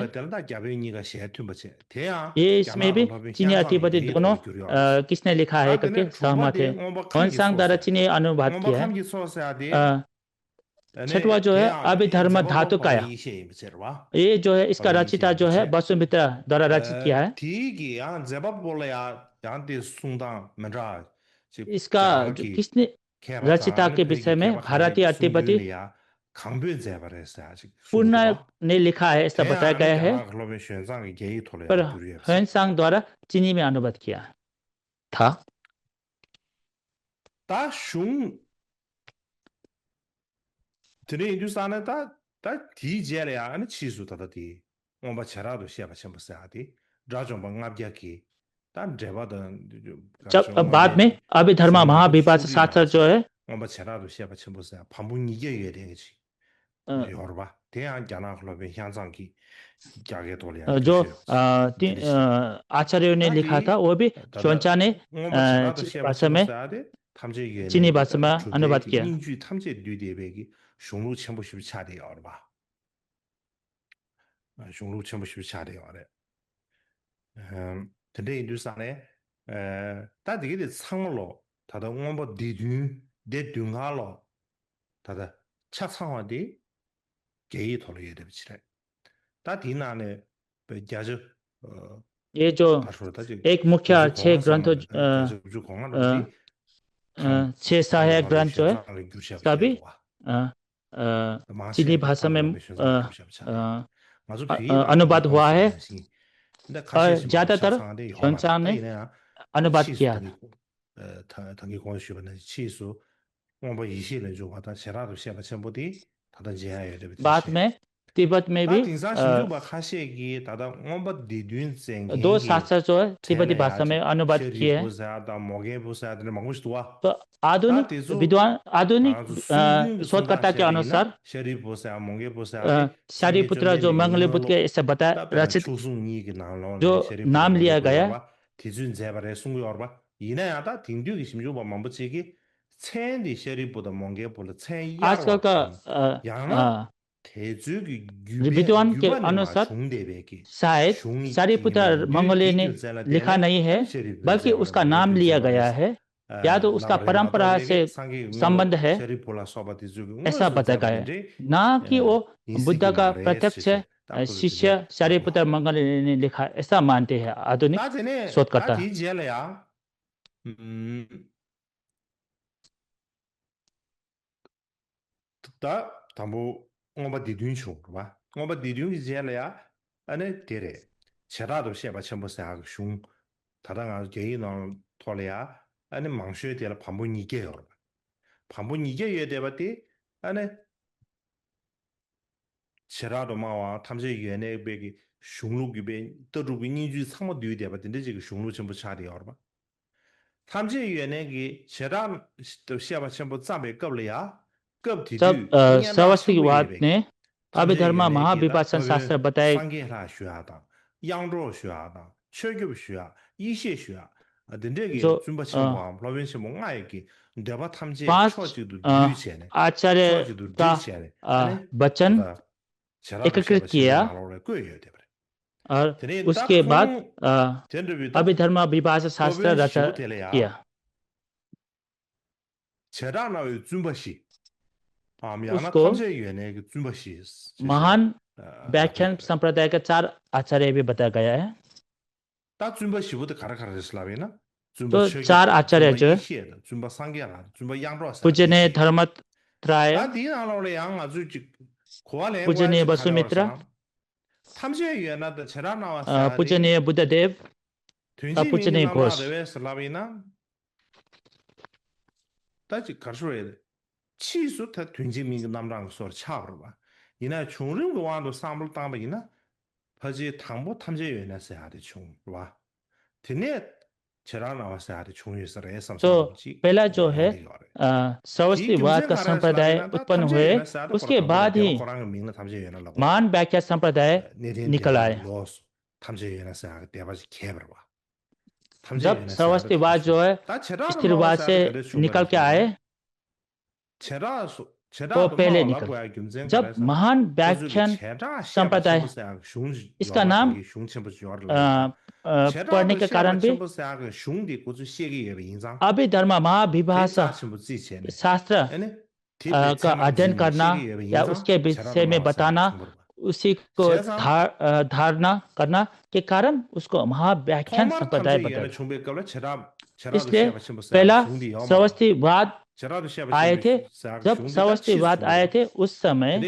ये इसमें भी चीनी और तिब्बती दोनों, अ, किसने लिखा है करके सहमत है। ཞོན་ཙང་द्वारा चीनी अनुवाद किया है। अ, छठवां जो है अभिधर्म धातु काया। ये जो है इसका रचयिता जो है वसुमित्र द्वारा रचित किया है। དེའི་གི་ཡང་མཛད་པ་པོ་ལ་ཡང་ཡང་དེ་གསུང་སྟངས་མི་འདྲ་ཅིག इसका जो किसने रचयिता के विषय में भारतीय और तिब्बती གང་པོས་མཛད་པ་རེད་ཟེར་ཅིག་གསུངས་འདུག་པ། पूर्णा ने लिखा है, ऐसा बताया गया है। དེ་ཡང་ང་རང་ཚོ་སློབ་དཔོན་ཞོན་ཙང་གི་རྒྱ་ཡིག་ཐོག་ལ་ཡང་བསྒྱུར་ཡོད་པ། पर ཞོན་ཙང་द्वारा चीनी में अनुवाद किया था। ད་གཞུང་དེ་འདྲ་ཡིན་དུས་ཙང་ནས་ད་ད་དེའི་རྗེས་ལ་ཡང་ཨ་ནི་ཕྱིས་སུ་ད་ལྟ་དེ་མངོན་པ་བྱེ་བྲག་ཏུ་བཤད་པ་ཆེན་པོ་ཟེར་ཡག་དེ་དགྲ་བཅོམ་པ་ལྔ་བརྒྱ་གིས་ད་འགྲེལ་པ་དང་། जब बाद में अभिधर्म महाविभाष्य शास्त्र जो है, མངོན་པ་བྱེ་བྲག་ཏུ་བཤད་པ་ཆེན་པོ་ཟེར་ཡག་བམ་པོ་ཉིས་བརྒྱ་ཡོད་དེ་ཅིག་ཡོད་རེད་པ། དེ་ཡང་རྒྱ་ནག་སློབ་དཔོན་ཤང་ཙང་གིས་རྒྱ་སྐད་ཐོག་ལ་ཡང་जो བསྒྱུར་བཞག་ཡོད་པ། आचार्यों ने लिखा था, वो भी ཞོན་ཙང་ने चीनी भाषा में, चीनी भाषा में अनुवाद किया। སྙིང་བཅུད་ཐམས་ཅད་འདུས་བསྡད་པའི་གི་གཞུང་ལུགས་ཆེན་པོ་ཞིག་ཆགས་བསྡད་ཡོད་རེད་པ། གཞུང་ལུགས་ཆེན་པོ་ཞིག་ཆགས་བསྡད་ཡོད་རེད། ཨམ། དེ་འདྲ་ཡིན་དུས་ཙང་ནས། ཨ། ད་དེ་གི་དེ་ཚང་མ་ལོ་ད་ལྟ་མངོན་པ་སྡེ་བདུན་སྡེ་བདུན་གང་ལོ་ད་ལྟ་ཆ་ཚང་བ་དེ་རྒྱ་ཡིག་ཐོག་ལ་ཡོད་བསྡད་པ་ཅིག་རེད། ད་དེའི་ནང་ནས་བརྒྱ་ཆ། ཨ། ये जो ད་ཧྲོ་ད་ཅིག एक मुख्य ཉི་ཤུ་གོང་ཙམ། छह ग्रंथ, བརྒྱ་ཆ་དགུ་བཅུ་གོ་ལྔ་ལོ། ཨ། དེ་छह सहायक ग्रंथ जो है, उसका भी, ཨ། ཨ། चीनी भाषा में, अ, अ, अ, अनुवाद हुआ है। और ज़्यादातर ཞོན་ཙང ने अनुवाद किया था। ད་གིན་གོང་ཞུས་པ་ནང་བཞིན་ཕྱིས་སུ་མངོན་པ་ཡེ་ཤེས་ལ་འཇུག་པ་དང་བྱེ་བྲག་ཏུ་བཤད་པ་ཆེན་པོ་དེ་ད་ལྟ་མཇལ་ཡ་ཡོད་རེད་པ། बाद में तिब्बत में भी, ད་དེང་སང་ཞིབ་འཇུག་པ་ཁ་ཤས་ཀྱིས་ད་ལྟ་མངོན་པ་སྡེ་བདུན་ཟེར་མཁན་གྱི། दो शास्त्र जो है तिब्बती भाषा में अनुवाद किए हैं। ཤཱ་རིའི་བུ་ཟེར་ཡ་དང་མོའུ་འགལ་བུ་ཟེར་ཡ་དེ་འདྲ་མང་པོ་ཞིག་འདུག་པ། तो आधुनिक विद्वान, आधुनिक, अ, शोधकर्ता के अनुसार, ཤཱ་རིའི་བུ་ཟེར་ཡ་མོའུ་འགལ་བུ་ཟེར་ཡ། अ, शारिपुत्र जो मंगलीबुद्ध के ऐसे बताया, रचित, जो नाम लिया गया, དེ་ཚོས་མཛད་པ་རེད་གསུང་གི་ཡོད་རེད་པ། ཡིན་ན་ཡང་ད་དེང་དུས་ཀྱི་ཞིབ་འཇུག་པ་མང་པོ་ཅིག་གིས་མཚན་དེ་ཤཱ་རིའི་བུ་དང་མོའུ་འགལ་བུ་ལ་མཚན་གཡར་བ་དང་། ཡང་ན། དེ་ཚོའི་གི་བརྒྱུད་པའི་བརྒྱུད་པ་ནས་མར་བྱུང་བསྡད་པའི་གི་གཞུང་ཡིག་ཅིག་ཡིན་པའི་ལུགས་ཀྱི་རྒྱུ་མཚན་ལ་བརྟེན་ནས་ཤཱ་རིའི་བུ་ཏྲ་མོང་གོ་ལི་ནས་ལི་ཁ་ནའི་ཧེ། बल्कि उसका नाम लिया गया है, या तो उसका परंपरा से संबंध है, ཤཱ་རིའི་བུ་ལ་སོགས་པ་དེ་ཚོའི་གི། ऐसा बताया गया है, ना कि वो बुद्ध का प्रत्यक्ष शिष्य शारिपुत्र मंगल ने लिखा, ऐसा मानते हैं आधुनिक शोधकर्ता। ད་དེ་ནས་ད་དེའི་རྗེས་ལ་ཡང་། ད་དང་པོ་མངོན་པ་སྡེ་བདུན་བྱུང་རེད་པ། མངོན་པ་སྡེ་བདུན་གྱི་རྗེས་ལ་ཡ། ཨ་ནི་དེ་རེད། བྱེ་བྲག་ཏུ་བཤད་པ་ཆེན་པོ་ཟེར་ཡག་གི་གཞུང་། ད་ལྟ་ང་ཚོ་རྒྱ་ཡིག་ནང་ཐོག་ལ་ཡ། ཨ་ནི་མང་ཤོས་དེ་ལ་བམ་པོ་ཉིས་བརྒྱ་ཡོད་རེད་པ། བམ་པོ་ཉིས་བརྒྱ་ཡོད་བསྡད་པ་དེ་ཨ་ནི། བྱེ་བྲག་ཏུ་སྨྲ་བའམ་ཐམས་ཅད་ཡོད་གནས་པའི་གི་གཞུང་ལུགས་ཀྱི་པའི་ལྟ་གྲུབ་ཀྱི་སྙིང་བཅུད་ཚང་མ་འདུས་བསྡད་པ་དེ་འདྲ་ཅིག་གི་གཞུང་ལུགས་ཆེན་པོ་ཆགས་བསྡད་ཡོད་རེད་པ། ཐམས་ཅད་ཡོད་གནས་ཀྱི་བྱེ་བྲག་ཏུ་བཤད་པ་ཆེན་པོ་བརྩམས་པའི་སྐབས་ལ་ཡ། སྐབས་དེ་དུས་སྙན་གྲགས་ཆེན་པོ་ཡོད་པའི་ཐམས་ཅད་ཡོད་གནས་ཀྱི་ད་སློབ་དཔོན་སངས་རྒྱས་ལྷ་ཞུ་ཡག་དང་། གཡང་སྒྲོག་ཞུ་ཡག་དང་། ཆོས་སྐྱོབ་ཞུ་ཡག་ཡེ་ཤེས་ཞུ་ཡག་འདི་འདྲས་ཀྱི་བཙུན་པ་ཆེན་པོའམ་སློབ་དཔོན་ཆེན་པོ་ལྔ་ཡི་གི་འདོད་པ་ཐམས་ཅད་ཕྱོགས་གཅིག་ཏུ་བསྡུས་བྱས་ནས། ཕྱོགས་གཅིག་ཏུ་བསྡུས་བྱས་ནས། ཨ་ནི། བྱེ་བྲག་ཏུ་བཤད་པ་ཆེན་པོའི་ནང་ལོགས་ལ་བཀོད་ཡོད་བསྡད་པ་རེད། དེ་ནས་ད་ཁོང་དེ་འདྲ་བའི་ད་སློབ་དཔོན་ཞེ་པོ་དེ་ལ་ཡང་། བྱེ་བྲག་སྨྲ་བའི་བཙུན་པ་བཞི། ཨམ། ཡང་ན་ཐམས་ཅད་ཡོད་གནས་ཀྱི་བཙུན་པ་བཞི། महान व्याख्यान संप्रदाय का चार आचार्य भी बताया गया है। ད་བཙུན་པ་བཞི་པོ་དེ་ག་རེ་ག་རེ་རེད་ཟེར་ལབ་ཡིན་ན། བཙུན་པ་ཆོས་རྒྱལ་དང་། བཙུན་པ་ཡེ་ཤེས་དང་། བཙུན་པ་སངས་རྒྱས་ལགས་དང་། བཙུན་པ་གཡང་སྒྲོག་ཟེར། पूजनीय धर्मत्रय། ད་འདིའི་ནང་ལོགས་ལ་ཡང་ང་ཚོས་ཅིག་གོ་བ་ལེན་དགོས་ཡ་ཅིག་ག་རེ་ཡོད་ཟེར་ན། ཐམས་ཅད་ཡོད་གནས་དང་བྱེ་བྲག་སྨྲ་བ་ཟེར་ཡ་དེ། पूजनीय बुद्धदेव, དོན་གཅིག་མིང་གི་རྣམ་གྲངས་རེད་པས་ཟེར་ལབ་ཡིན་ན། ད་ཅིག་ག་རེ་ཞུ་དགོས་རེད། ཕྱིས་སུ་ད་དོན་གཅིག་མིང་གི་རྣམ་གྲངས་ཀྱི་བཟོ་འདྲ་ཆགས་པ་རེད་བ། ཡིན་ན་བྱུང་རིམ་གྱི་དབང་དུ་བསམ་བློ་བཏང་པ་ཡིན་ན། ཕལ་ཆེར་དང་པོ་ཐམས་ཅད་ཡོད་ན་ཟེར་ཡག་དེ་བྱུང་རེད་བ། དེ་ནས་བྱེ་བྲག་སྣང་བ་ཟེར་ཡག་དེ་བྱུང་ཡོད་ས་རེད་བསམ་སོང་། तो ཅིག་पहला जो है, ཡོང་གི་ཡོད་རེད། अ, श्रावस्तिवाद का संप्रदाय उत्पन्न हुए, उसके बाद ही महान व्याख्या संप्रदाय निकला। དེ་ཁོ་རང་གི་མིང་ལ་ཐམས་ཅད་ཡོད་ན་ལབ་པ་རེད། རེད། ཁོ་རང་གི་མིང་ལ་ཐམས་ཅད་ཡོད་ན་ལབ་པ་རེད། གནས་བརྟན་སྡེ་པ་ལོགས་སུ་ཐམས་ཅད་ཡོད་ན་ཟེར་ཡག་གི་དད་པ་ཅིག་གས་པ་རེད་བ། ཐམས་ཅད་ཡོད་ན་ཟེར་ཡག་གི་དད་པ་ཅིག་གས་པ་རེད། ད་བྱེ་བྲག་སྣང་བ་ཟེར་ཡག་གི་དེ་བྱུང་བ་རེད། བྱེ་བྲག་སོ། བྱེ་བྲག་ཏུ་སྨྲ་བ་ལབ་དགོས་ཡ་རྒྱུ་མཚན་ག་རེ་ཟེར་ན། महान व्याख्यान संप्रदाय, इसका नाम, अ, पढ़ने का कारण भी, अभिधर्म महाविभाषा शास्त्र, अ, का अध्ययन करना या उसके विषय में बताना, उसी को धा-, अ, धारणा करना के कारण उसको महाव्याख्यान संप्रदाय बताया। इसलिए पहला श्रावस्तिवाद आए थे, जब श्रावस्तिवाद आए थे, उस समय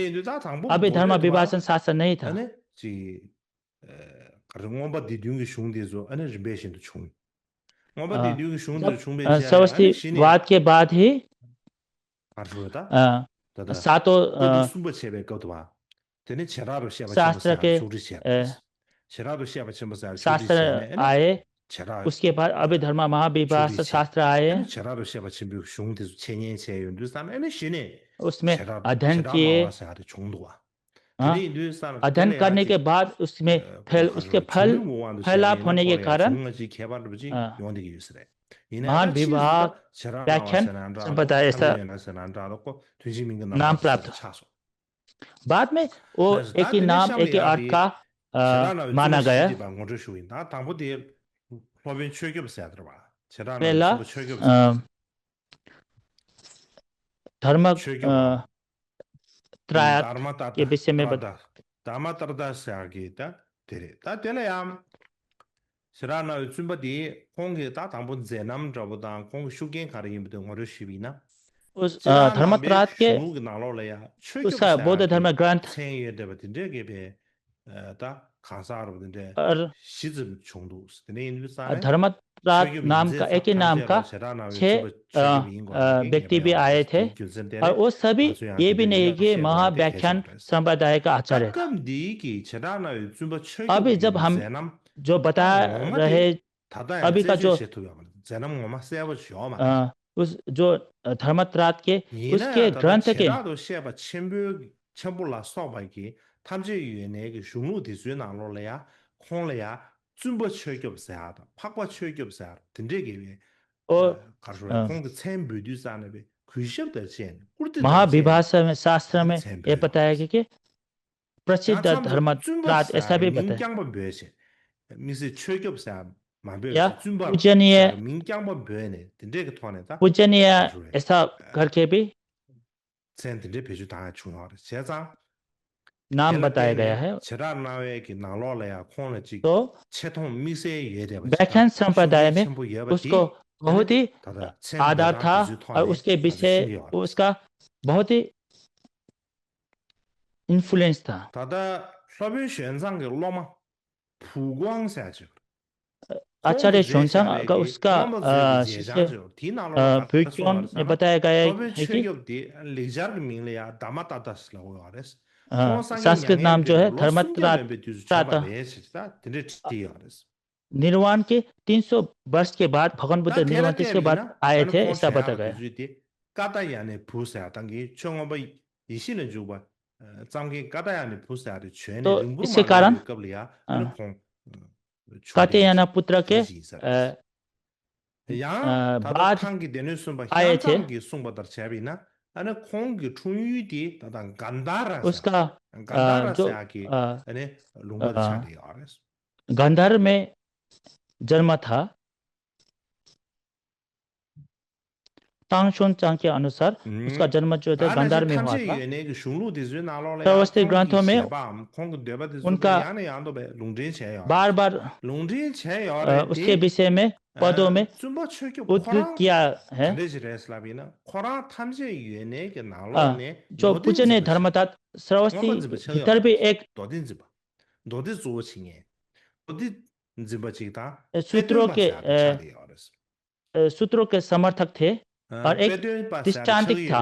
अभिधर्म विभाषण शास्त्र नहीं था। ཨ་ནི་ཅིག་ཨ་རི་མངོན་པ་འདི་བདུན་གྱི་གཞུང་དེ་ཚོ་ཨ་ནི་རིམ་པས་བཞིན་དུ་བྱུང་། མངོན་པ་འདི་བདུན་གྱི་གཞུང་དེ་ཚོ་བྱུང་པའི་རྗེས་ཨ་ནི་श्रावस्तिवाद के बाद ही ད་རུ་ད་ད་ད་ད་ད་ད་ད་གསུམ་པ་བྱས་པའི་སྐབས་དུ་བ། དེ་ནི་བྱེ་བྲག་ཏུ་བཤད་པ་ཆེན་པོ་ཟེར་ཡག་ཕྱོགས་སྒྲིག་བྱས་པ། བྱེ་བྲག་ཏུ་བཤད་པ་ཆེན་པོ་ཟེར་ཡག་ཕྱོགས་སྒྲིག་བྱས་ནས་ཨ་ནི་བྱེ་བྲག་उसके बाद अभिधर्म महाविभाषा शास्त्र आए। ཨ་ནི་བྱེ་བྲག་ཏུ་བཤད་པ་ཆེན་པོའི་གཞུང་དེ་ཚོ་འཆད་ཉན་བྱས་ཡོང་དུས་ཙམ་ཨ་ནི་གཞི་ནས་उसमें བྱེ་བྲག་ཏུ་अध्ययन བྱེ་བྲག་किए। སྣང་བ་ཟེར་ཡག་དེ་བྱུང་འདུག་བ། དེ་ནས་ཡིན་དུས་ཙམ་अध्ययन करने के बाद उसमें फैल, उसके फल फैलाव होने के कारण महान विभाग व्याख्यान संप्रदाय ऐसा नाम प्राप्त। बाद में वो एक ही नाम, एक ही अर्थ का, अ, माना गया। དང་པོ་དེ་སློབ་དཔོན་ཆོས་སྐྱོབ་ཟེར་ཡག་དེ་རེད་བ། བྱེ་བྲག་སྣང་བའི་ཆོས་སྐྱོབ་ཟེར་ཡག་དེ་རེད་བ། पहला, अ, धर्म, ཆོས་སྐྱོབ། अ, त्रयार्थ के विषय में बता- धर्मत्रयार्थ ཟེར་ཡག་གི་ད་དེ་རེད། ད་དེ་ལ་ཡང་བྱེ་བྲག་སྣང་བའི་བཙུན་པ་དེ་ཁོང་གི་ད་དང་པོ་མཛད་རྣམ་འདྲ་པོ་དང་ཁོང་གི་ཤུགས་རྐྱེན་ག་རེ་ཡིན་པ་དེ་ངོ་སྤྲོད་ཞུས་པ་ཡིན་ན། उस, अ, धर्मत्राट के གཞུང་ལུགས་ཀྱི་ནང་ལོགས་ལ་ཡང་ཆོས་སྐྱོབ་ཟེར་ཡག་གི་མཚན་ཡོད་བསྡད་པ་དེ་འདྲའི་གི་བའི་ད་གང་ཟག་རུ་དེ་འདྲའི་གཞི་ཙམ་བྱུང་འདུག་དེ་ནས་ཡིན་དུས་ཙང་ནས་धर्मत्राट नाम का, एक ही नाम का छह, अ, अ, व्यक्ति भी आए थे और वो सभी ये भी नहीं कि महाव्याख्यान संप्रदाय का आचार्य था। अभी जब हम जो बता रहे, अभी का जो, अ, उस, जो धर्मत्राट के, उसके ग्रंथ के ཆེན་པོ་ལ་སོགས་པ་གི་ཐམས་ཅད་ཡོད་ནའི་གི་གཞུང་ལུགས་དེ་ཚོའི་ནང་ལོགས་ལ་ཡང་ཁོང་ལ་ཡང་བཙུན་པ་ཆོས་སྐྱོབ་ཟེར་ཡག་དང་འཕགས་པ་ཆོས་སྐྱོབ་ཟེར་ཡག་དེ་འདྲས་ཀྱི་བའི་ཨོ་ག་རེ་ཟེར་ཨ། ཁོང་གི་མཚན་འབོད་དུས་ཙང་ནས་བའི་གུས་ཞབས་དང་བཅས་ནས་བཀུར་སྟི་དང་བཅས་ནས་महाविभाषा में, शास्त्र में ये बताया गया कि प्रसिद्ध धर्मत्राट ऐसा भी बताया। མིང་རྐྱང་པ་འབོད་བྱས། དམིགས་བསལ་ཆོས་སྐྱོབ་ཟེར་ཡག་མ་འབོད་བྱས། བཙུན་པ་ཟེར་ཡག་མིང་རྐྱང་པ་འབོད་ནས་དེ་འདྲས་ཀྱི་ཐོག་ནས་ད་पूजनीय ऐसा करके भी མཚན་དེ་འདྲའི་བེད་སྤྱོད་བཏང་ཡག་བྱུང་ཡོད་རེད། བྱས་ཙང་། नाम बताया गया है। བྱེ་བྲག་སྣང་བའི་གི་ནང་ལོགས་ལ་ཡང་ཁོང་ལ་ཅིག तो ཆེ་མཐོང་དམིགས་བསལ་ཡོད་བསྡད་པ་ཅིག་དང་व्याख्यान संप्रदाय में ཤུགས་རྐྱེན་ཆེན་པོ་ཡོད་པ་དེ། उसको बहुत ही ད་ལྟ་མཚན་འབོད་आदर སྟངས་था དེ་ཚོའི་ཐོག་और ནས་उसके ད་ལྟ་विषय, ཤེས་ཡོད་རེད། उसका बहुत ही इन्फ्लुएंस था। ད་ལྟ་སློབ་དཔོན་ཞོན་ཙང་གི་སློབ་མ། 普光ཟེར་ཅིག आचार्य झोनसांग का उसका, अ, शिष्य, अ, पुक्योन ने बताया गया है कि, अ, संस्कृत नाम जो है धर्मत्राता। निर्वाण के तीन सौ वर्ष के बाद, भगवान बुद्ध निर्वाण तीन सौ वर्ष आए थे, ऐसा बताया गया है। तो इसके कारण, अ, कात्यायन पुत्र के, अ, बाद आए थे। उसका, अ, जो, अ, गांधार में जन्म था। तांग शोन चांग के अनुसार उसका जन्म जो था गांधार में हुआ था। श्रावस्ती ग्रंथों में उनका बार बार, अ, उसके विषय में, पदों में उद्धृत किया है। अ, जो पूजनीय धर्मतात श्रावस्ती भीतर भी एक सूत्रों के, अ, सूत्रों के समर्थक थे और एक दृष्टांतिक था।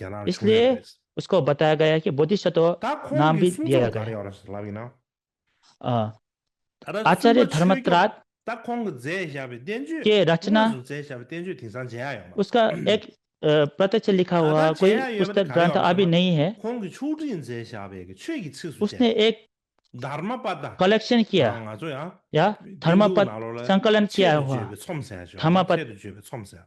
རྒྱ་ནག་ལ་བྱུང་ཡོད་རེད། इसलिए उसको बताया गया कि बोधिसत्व नाम भी दिया गया है। ད་ཁོང་གི་གསུང་ཆོས་ག་རེ་ཡོད་རེད་ལབ་ཡིན་ན། ཨ། आचार्य धर्मत्राट ད་ཁོང་གི་མཛད་བཞག་པའི་བསྟན་བཅོས། के रचना དངོས་སུ་མཛད་བཞག་པའི་བསྟན་བཅོས་དེང་སང་མཇལ་ཡ་ཡོད་མ་རེད། उसका एक, अ, प्रत्यक्ष लिखा हुआ कोई पुस्तक ग्रंथ अभी नहीं है। ཁོང་གི་ཕྱོགས་སྒྲིག་མཛད་བཞག་པའི་ཆོས་ཀྱི་ཚིགས་སུ་བཅད། उसने एक धर्मपद collection किया। ང་ཚོ་ཡང་या धर्मपद संकलन किया हुआ। धर्मपद ཆེད་དུ་བརྗོད་པའི་ཚོམས་ཟེར་ཡ་ཆེད་དུ་བརྗོད་པའི་ཚོམས་ཟེར།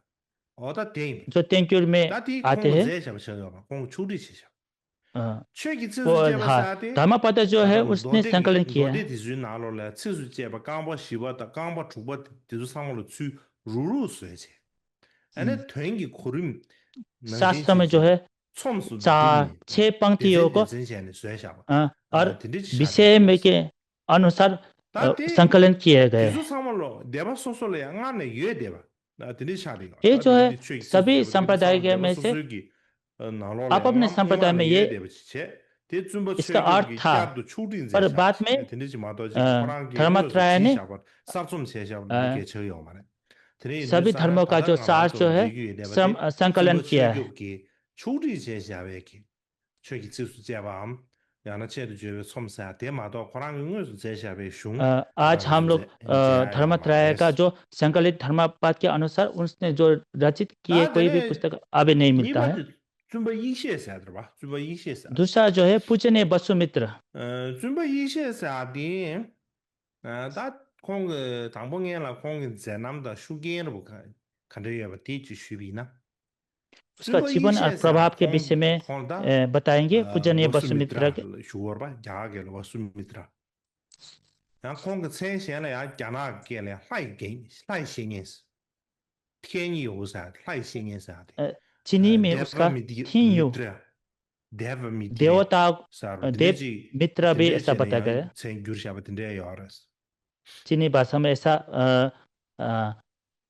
འོ་ད་དེ་ཡིན། जो तेंकुर में आते हैं। ད་དེ་ཁོང་གི་མཛད་བཞག་པ་ཆགས་ཡོད་པ་ཁོང་གི་ཕྱོགས་སྒྲིག་བྱས་བཞག་ཨ། ཆོས་ཀྱི་ཚིགས་སུ་བཅད་པ་ཟེར་ཏེ། धर्मपद जो है उसने संकलन किया है। མདོ་སྡེ་དེ་ཚོའི་ནང་ལོགས་ལ་ཚིགས་སུ་བཅད་པ་རྐང་པ་བཞི་པ་དང་རྐང་པ་དྲུག་པ་དེ་ཚོ་ཚང་མ་ལ་ཚུར་རུག་རུག་བཟོས་བྱས། ཨ་ནི་དོན་གྱི་གོ་རིམ་ནང་བཞིན་བྱས་ཚུལ་ཚོམས་སུ་འདུས་ནས་སྡེ་ཚན་སྡེ་ཚན་བྱས་ནས་བཟོས་བཞག་པ། ཨ་དེ་འདྲ་ཅིག་བྱས་པ་ཡིན། अनुसार संकलन किया गया है। དེ་ཚོ་ཚང་མ་ལོ་སྡེ་པ་སོ་སོ་ལ་ཡང་སྔར་ནས་ཡོད་བསྡད་པ། དེ་འདྲའི་ཆགས་རེད། ये जो है सभी संप्रदाय के में से आप अपने संप्रदाय में ये इसका अर्थ था, पर बाद में धर्मत्रय ने सभी धर्मों का जो सार जो है संकलन किया है। ཆོས་ཀྱི་ཚིགས་སུ་བཅད་པའམ། ཡང་ན་ཆེད་དུ་བརྗོད་པའི་ཚོམས་ཟེར་ཡ་དེ་མ་གཏོགས་ཁོ་རང་གིས་དངོས་སུ་མཛད་བཞག་པའི་གཞུང་ཨ། आज हम लोग धर्मत्रय का जो संकलित धर्मपद के अनुसार उसने जो रचित किए कोई भी पुस्तक अभी नहीं मिलता है। བཙུན་པ་ཡེ་ཤེས་ཟེར་དེ་རེད་པ། བཙུན་པ་ཡེ་ཤེས་ཟེར། दूसरा जो है पूजनीय वसुमित्र। བཙུན་པ་ཡེ་ཤེས་ཟེར་དེ། ད་ཁོང་གི་དང་པོ་ངས་ལ་ཁོང་གི་མཛད་རྣམ་དང་ཤུགས་རྐྱེན་རུ་ག་འདྲ་ཡོད་པ་དེ་ཅིག་ཞུས་པ་ཡིན་ན། उसका जीवन और प्रभाव के विषय में बताएंगे पूजनीय वसुमित्रा के। ཡང་ཁོང་གི་མཚན་གཞན་ལ་ཡང་རྒྱ་ནག་སྐད་ལ་ཡང་ལྷ་ཡི་ལྷ་ཡི་བཤེས་གཉེན། ཐེན་ཡི་འོ་ཟེར་ལྷ་ཡི་བཤེས་གཉེན་ཟེར་ཏེ། ཅི་ནི་མེ་ཨུ་སྐ་ཐིན་ཡུ། देव मित्र देवता देव मित्र भी ऐसा बताया गया है। མཚན་བསྒྱུར་བྱས་པ་དེ་འདྲ་ཡོད་རེད། चीनी भाषा में ऐसा अ, अ,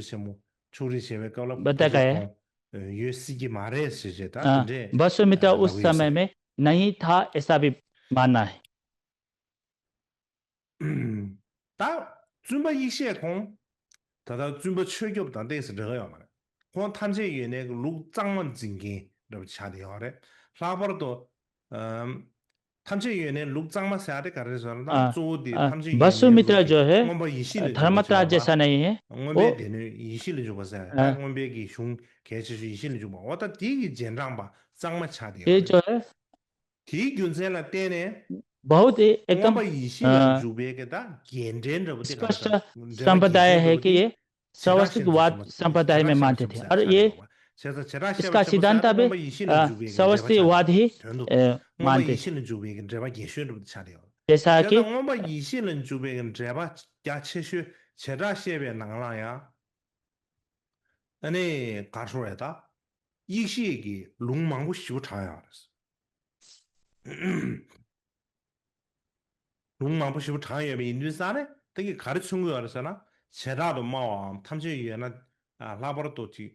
རི་ཆེན་མོ་ཕྱོགས་རིས་བྱེད་པའི་སྐབས་ལ་བ་ད་ག་ཡ། ཁོང་ཡོད་སྲིད་ཀྱི་མ་རེད་ཟེར་བྱས་ད་དེ་འདྲས་བ་སུ་མི་ཏྲ་ཨུ་ས་མེ་མེ་ན་ཡི་ཐ་ཨེ་ས་བི་མ་ན། ད་བཙུན་པ་ཡེ་ཤེས་ཁོང་ད་ལྟ་བཙུན་པ་ཆོས་སྐྱོབ་དང་ཏོག་ཙམ་འབྲེལ་བ་ཡོད་མ་རེད། ཁོང་ཐམས་ཅད་ཡོད་ནས་ལུགས་གཙང་མ་འཛིན་མཁན་འདྲ་པོ་ཆགས་བསྡད་ཡོད་རེད། ལྷག་པར་དུ་ཨམ། ཐམས་ཅད་ཡོད་ནས་ལུགས་གཙང་མ་ཟེར་ཡ་དེ་ག་རེ་ཟེར་ན་ཨ་གཙོ་བོ་དེ་ཨ་ཐམས་ཅད་ཡོད་བ་སུ་མི་ཏྲ་ལུགས་དེ་ཇོ་ཧེ་མངོན་པ་ཡེ་ཤེས་ལ་དྷརྨ་ཏྲ་ཇ་ས་ན་ཡེ་ཧེ་མངོན་པའི་སྡེ་སྣོད་ཡེ་ཤེས་ལ་འཇུག་པ་ཟེར་ཡ་ད་མངོན་པའི་གི་གཞུང་གལ་ཆེ་ཤོས་ཡེ་ཤེས་ལ་འཇུག་པ་འོ་ད་དེ་གི་རྗེས་འབྲང་པ་གཙང་མ་ཆགས་བསྡད་ཡོད་རེད། དེའི་རྒྱུ་མཚན་ལ་བརྟེན་ནས། बहुत ही एकदम, མངོན་པ་ཡེ་ཤེས་ལ་འཇུག་པའི་གི་ད་རྒྱས་འབྲས་འདྲ་པོ་དེ་ག་ས་འབྲེལ་བ་རྒྱས་འབྲས་འདྲ་པོ་དེ་བྱེ་བྲག་སྙེད་ཙམ་ཞིག་ཙམ་པ་ད་ཡ་ཧེ་ཀེ་ཡེ། སྲ་བ་སི་ཏི་ཝ་ད་སམ་པ་ད་ཧེ་མེ་མན་ཏེ་ཐེ། ཨར་ཡེ། བྱས་ཙང་བྱེ་བྲག་ཤེས་པ་ཞེས་པ་ད་མངོན་པ་ཡེ་ཤེས་ལ་འཇུག་པའི་གི་འགྲེལ་པ་ཆགས་བསྡད་ཡོད་རེད། དོན་དུ་མངོན་པ་ཡེ་ཤེས་ལ་འཇུག་པའི་གི་འགྲེལ་པ་རྒྱས་ཤོས་འདྲ་པོ་དེ་ཆགས་བསྡད་ཡོད་རེད། བྱས་ཙང་མངོན་པ་ཡེ་ཤེས་ལ་འཇུག་པའི་གི་འགྲེལ་པ་རྒྱ་ཆེ་ཤོས་བྱེ་བྲག་ཤེས་པའི་ནང་ལ་ཡང་། ཨ་ནི་ག་རེ་ཟེར་དགོས་རེད་ད། ཡེ་ཤེས་ཀྱི་ལུང་མང་པོ་ཞེ་པོ་དྲངས་ཡོད་རེད། ལུང་མང་པོ་ཞེ་པོ་དྲངས་ཡོད་པ་ཡིན་དུས་ཙང་ནས་དེ་གིས་ག་རེ་མཚོན་གྱི་ཡོད་རེད་ཟེར་ན། བྱེ་བྲག་ཏུ་སྨྲ་བའམ་ཐམས་ཅད་ཡོད་ན། ཨ། ལྷག་པར་དུ་ཅིག་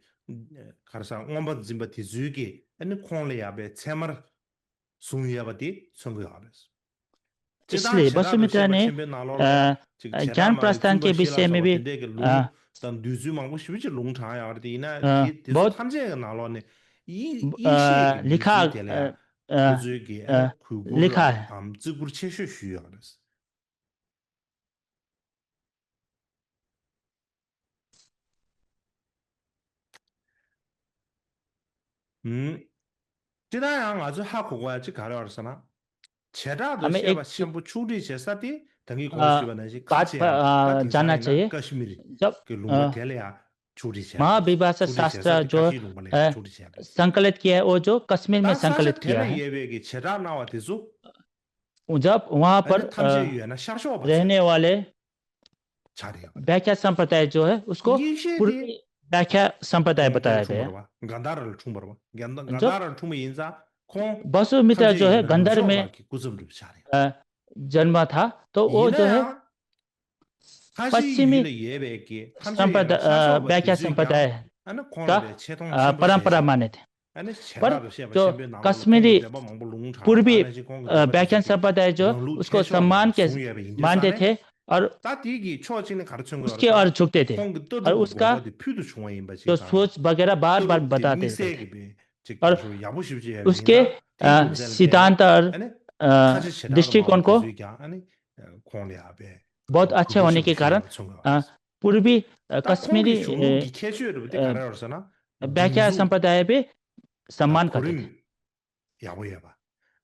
ག་རེ་ཟེར། མངོན་པར་འཛིན་པ་དེ་ཚོའི་གིས་ཨ་ནི་ཁོང་ལ་ཡང་པའི་ཚད་མར་བཟུང་ཡོད་པ་དེ་མཚོན་གྱི་ཡོད་རེད། སྤྱིར་བཏང་इसलिए བྱེ་བྲག་ཏུ་བཤད་པ་ཆེན་པོའི་ནང་ལོགས་ལ་ཡང་ཅིག་བྱེ་བྲག་སྨྲ་བའི་བཙུན་པ་ཤེས་པ་ཆེན་པོ་དེ་འདྲའི་གི་ལུང་དང་བདུད་རྩི་མང་པོ་ཞེ་པོ་ཅིག་ལུང་དྲངས་ཡོད་རེད། དེ་ཡིན་ན་དེ་དེ་ཚོ་ཐམས་ཅད་ཀྱི་ནང་ལོགས་ནས་ཡེ་ཡེ་ཤེས་ཀྱི་བདུད་རྩི་དེ་ལ་ཡང་ཁོ་ཚོའི་གི་ཨ་ནི་གུས་བཀུར་ལ་ཨམ་བརྩི་བཀུར་ཆེ་ཤོས་ཞུས་ཡོད་རེད། ཨུམ། སྤྱིར་བཏང་ཡང་ང་ཚོས་ཧ་གོ་དགོས་ཡ་གཅིག་ག་རེ་ཡོད་རེད་ཟེར་ན། བྱེ་བྲག་ཏུ་བཤད་པ་ཆེན་པོ་ཕྱོགས་སྒྲིག་བྱེད་ས་དེ་ད་གིན་གོང་ཞུས་པ་ནང་བཞིན་ཁ་ཆེ་ཡང་ད་དེང་སང་ཡིན་ན་ཀ་ཤི་མིར་གྱི་ལུང་པ་དེ་ལ་ཡང་ཕྱོགས་སྒྲིག་བྱས་པ་རེད། महाविभाषा शास्त्र जो संकलित किया है, वो जो कश्मीर में संकलित किया है। ད་ས་ཆ་དེ་ལ་ཡོད་པའི་གི་བྱེ་བྲག་སྨྲ་བ་དེ་ཚོ། जब वहाँ पर रहने वाले व्याख्या संप्रदाय जो है, उसको पूर्वी व्याख्या संप्रदाय बताया गया। बसु मित्र जो है, गंधर में जन्म था, तो वो जो है पश्चिमी संप्रदाय, व्याख्या संप्रदाय का परंपरा माने थे। पर जो कश्मीरी पूर्वी व्याख्यान संप्रदाय जो उसको सम्मान के मानते थे और उसके और झुकते थे और उसका जो सोच वगैरह बार बार बताते थे और उसके सिद्धांत और दृष्टिकोण को बहुत अच्छे होने के कारण पूर्वी कश्मीरी व्याख्या संप्रदाय पे सम्मान करते थे। ཡག་པོ་ཡོད་པ།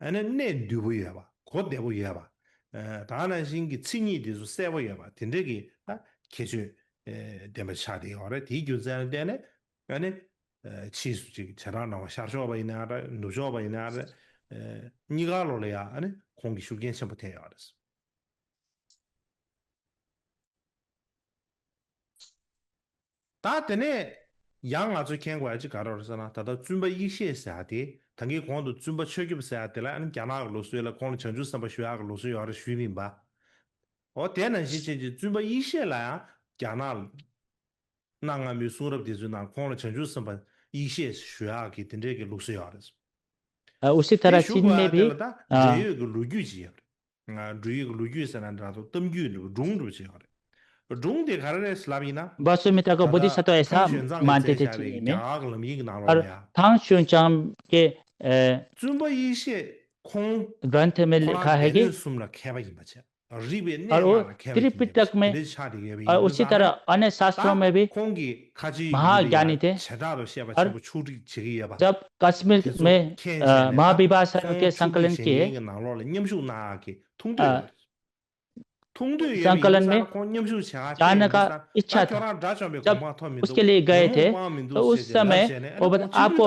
ཨ་ནི་གནད་འདུས་པོ་ཡོད་པ། གོ་བདེ་པོ་ཡོད་པ། ཨ། ད་ག་ནང་བཞིན་གྱི་མཚན་ཉིད་དེ་ཚོ་གསལ་པོ་ཡོད་པ་དེ་འདྲ་གི་ད་ཁྱད་ཆོས་ཨ་ལྡན་པ་ཆགས་བསྡད་ཡོད་རེད། དེའི་རྒྱུ་མཚན་ལ་བརྟེན་ནས་ཨ་ནི་ཨ་ཕྱིས་སུ་ཅིག་བྱེ་བྲག་སྨྲ་བ་ཤར་ཕྱོགས་པ་ཡིན་ན་རེད། ནུབ་ཕྱོགས་པ་ཡིན་ན་རེད། ཨ་གཉིས་ཀ་ལོགས་ལ་ཡང་ཨ་ནི་ཁོང་གི་ཤུགས་རྐྱེན་ཆེན་པོ་ཐེབས་ཡོད་རེད། ད་དེ་ནས་ཡང་ང་ཚོས་མཁྱེན་དགོས་ཡ་ཅིག་ག་རེ་རེད་ཟེར་ན། ད་ལྟ་བཙུན་པ་ཡེ་ཤེས་ཟེར་ཡ་དེ། ད་གིན་གོང་དུ་བཙུན་པ་ཆོས་སྐྱོབ་ཟེར་ཡ་དེ་ལ་ཨ་ནི་རྒྱ་ནག་གི་ལུགས་སྲོལ་ལ་ཁོང་ལ་བྱང་ཆུབ་སེམས་དཔའ་ཞུ་ཡག་གི་ལུགས་སྲོལ་ཡོད་རེད་ཞུས་པ་ཡིན་པ། འོ་དེ་ནང་བཞིན་བྱས་ཀྱི་བཙུན་པ་ཡེ་ཤེས་ལ་ཡང་རྒྱ་ནག་གནའ་སྔ་མོའི་གསུང་རབ་དེ་ཚོའི་ནང་ཁོང་ལ་བྱང་ཆུབ་སེམས་དཔའ་ཡེ་ཤེས་ཞུ་ཡག་གི་དེ་འདྲའི་གི་ལུགས་སྲོལ་ཡོད་རེད། उसी तरह चीन में भी འབྲེལ་ཡོད་ཀྱི་ལོ་རྒྱུས་ཅིག་ཡོད་རེད། འབྲེལ་ཡོད་ཀྱི་ལོ་རྒྱུས་ཟེར་ན་འདྲ་འདུག་གཏམ་རྒྱུད་འདྲ་པོ་སྒྲུང་འདྲ་པོ་ཅིག་ཡོད་རེད། སྒྲུང་དེ་ག་རེ་རེད་ཟེར་ལབ་ཡིན་ན། बसु मित्र को बुद्ध सत्व ऐसा मानते थे चीन में। རྒྱ་གར་གྱི་ལམ་ཡིག་གི་ནང་ལོགས་ལ་ཡ། और थांग च्युनचांग के, अ, བཙུན་པ་ཡེ་ཤེས་ཁོང་། ग्रंथ में लिखा है कि སྡེ་སྣོད་གསུམ་ལ་མཁས་པ་ཡིན་པ་བྱས། རིག་པའི་གནས་ལྔ་ལ་མཁས་པ་ཡིན་པ་དེ་འདྲ་ཆགས་བསྡད་ཡོད་པ་ཡིན་དུས་ཙང་ནས། ད་ཁོང་གི་ཁ་ཆེའི་ཡུལ་དུ་ཡང་བྱེ་བྲག་ཏུ་བཤད་པ་ཆེན་པོ་ཕྱོགས་སྒྲིག་བྱེད་ཀྱི་ཡོད་པ། དེ་ཚོ་མཁྱེན་བྱས་ནས་ད་ཁོང་གི་ཤུགས་རྐྱེན་ཆེན་པོ་ཐེབས་ཡོད་རེད། ད་ཁོང་གི་ཁ་ཆེའི་ཡུལ་དུ་ཡང་བྱེ་བྲག་ཏུ་བཤད་པ་ཆེན་པོ་ཕྱོགས་སྒྲིག་བྱེད་ཀྱི་ཡོད་པ་ནང་ལོགས་ལ་མཉམ་ཞུགས་གནང་ཡག་གི་ཐུགས་འདོད་ཡོད་པ་ཡིན་དུས་ཙང་ནས་ཁོང་མཉམ་ཞུགས་བྱེད་ག་ཁེལ་དུས་ཙང་། जाने का इच्छा था। जब उसके लिए गए थे, तो उस समय वो बोला, "आपको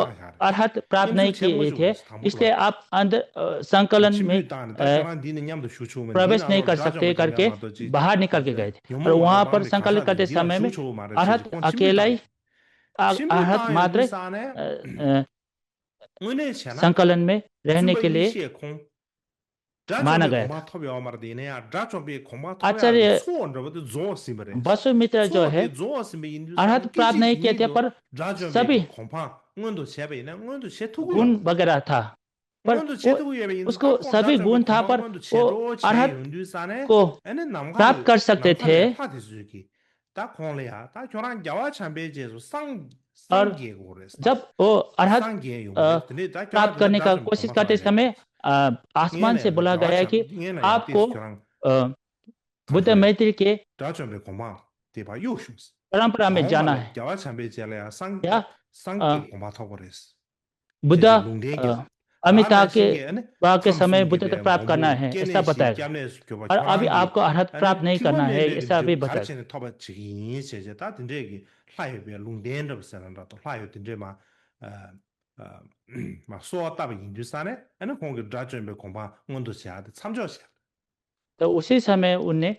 अर्हत प्राप्त नहीं किए थे, इसलिए आप अंदर, अ, संकलन में, अ, प्रवेश नहीं कर सकते" करके बाहर निकल के गए थे। और वहां पर संकलन करते समय में अर्हत अकेला ही, अ, अर्हत मात्र, अ, अ, संकलन में रहने के लिए माना गया था। आचार्य वसुमित्र जो है, अर्हत प्राप्त नहीं किए थे, पर सभी गुण वगैरह था, पर वो, उसको सभी गुण था, पर वो अर्हत को प्राप्त कर सकते थे। ད་ཁོང་ལ་ཡ་ད་ཁྱོད་རང་རྒྱལ་བ་བྱམས་པའི་རྗེས་སུ་སངས་སངས་རྒྱས་དགོས་རེད། जब वो अर्हत, སངས་རྒྱས་ཡོང་གི་རེད། དེ་ནས་ད་ཁྱོད་རང་प्राप्त करने का कोशिश करते समय, अ, आसमान से बोला गया कि आपको, अ, बुद्ध मैत्री के དགྲ་བཅོམ་པའི་གོ་འཕང་དེ་ཕར་གཡུག་ཞུགས། परंपरा में जाना है। རྒྱལ་བ་བྱམས་པའི་རྗེས་ལ་ཡ་སངས་སངས་རྒྱས་གོ་འཕང་ཐོབ་དགོས་རེད། बुद्ध, अ, अमिताभ के, के समय बुद्धत्व प्राप्त करना है, ऐसा बताया गया। और अभी आपको अर्हत प्राप्त नहीं करना है, ऐसा अभी बताया गया। ད་དེ་འདྲས་ཀྱི་ལྷ་ཡོད་པའི་ལུང་བསྟན་འདྲ་པོ་ཟེར་ན་འདྲ་འདུག་ལྷ་ཡོད་དེ་འདྲས་མ་ཨ་ཨ་མ་གསོལ་བ་བཏབ་པ་ཡིན་དུས་ཙང་ནས་ཨ་ནི་ཁོང་གི་དགྲ་བཅོམ་པའི་གོ་འཕང་མངོན་དུ་བྱས་ཏེ་མཚམས་འཇོག་བྱས། तो उसी समय उन्हें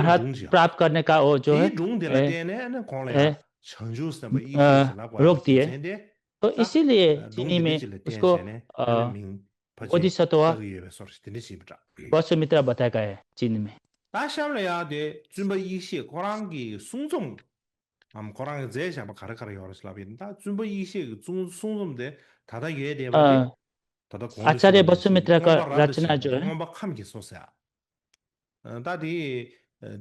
अर्हत प्राप्त करने का वो जो है, དེའི་སྒྲུང་དེ་ལ་བརྟེན་ནས་ཨ་ནི་ཁོང་ལ་ཡང་ བྱང་ཆུབ་སེམས་དཔའ་ཡེ་ཤེས་ཀྱི་ལག་པ་རོག་དེ། མཚན་དེ། तो इसीलिए ད་चीनी में སྡོང་དེ་འདྲ་ཅིག་ལ་བརྟེན་བྱས་ནས་ཨ་ནི་མིང་ཕལ་ཆེར་बोधिसत्व བཏགས་ཀྱི་ཡོད་པའི་བཟོ་འདྲ་ཞིག་དེ་འདྲ་ཞིག་ཡིན་པ་འདྲ། वसुमित्रा बताया गया है चीनी में। ད་གཤམ་ལ་ཡང་དེ་བཙུན་པ་ཡེ་ཤེས་ཁོ་རང་གི་གསུང་རྩོམ། ཨམ་ཁོ་རང་གི་མཛད་བཞག་པ་ག་རེ་ག་རེ་ཡོད་རེད་ལབ་ཡིན་ད། བཙུན་པ་ཡེ་ཤེས་ཀྱི་གསུང་གསུང་རྩོམ་དེ་ད་ལྟ་ཡོད་བསྡད་པ་དེ། ད་ལྟ་གོང་དུ་आचार्य वसुमित्रा का रचना जो है। མངོན་པ་ཁམས་ཀྱི་གསུང་ཟེར། ད་དེ་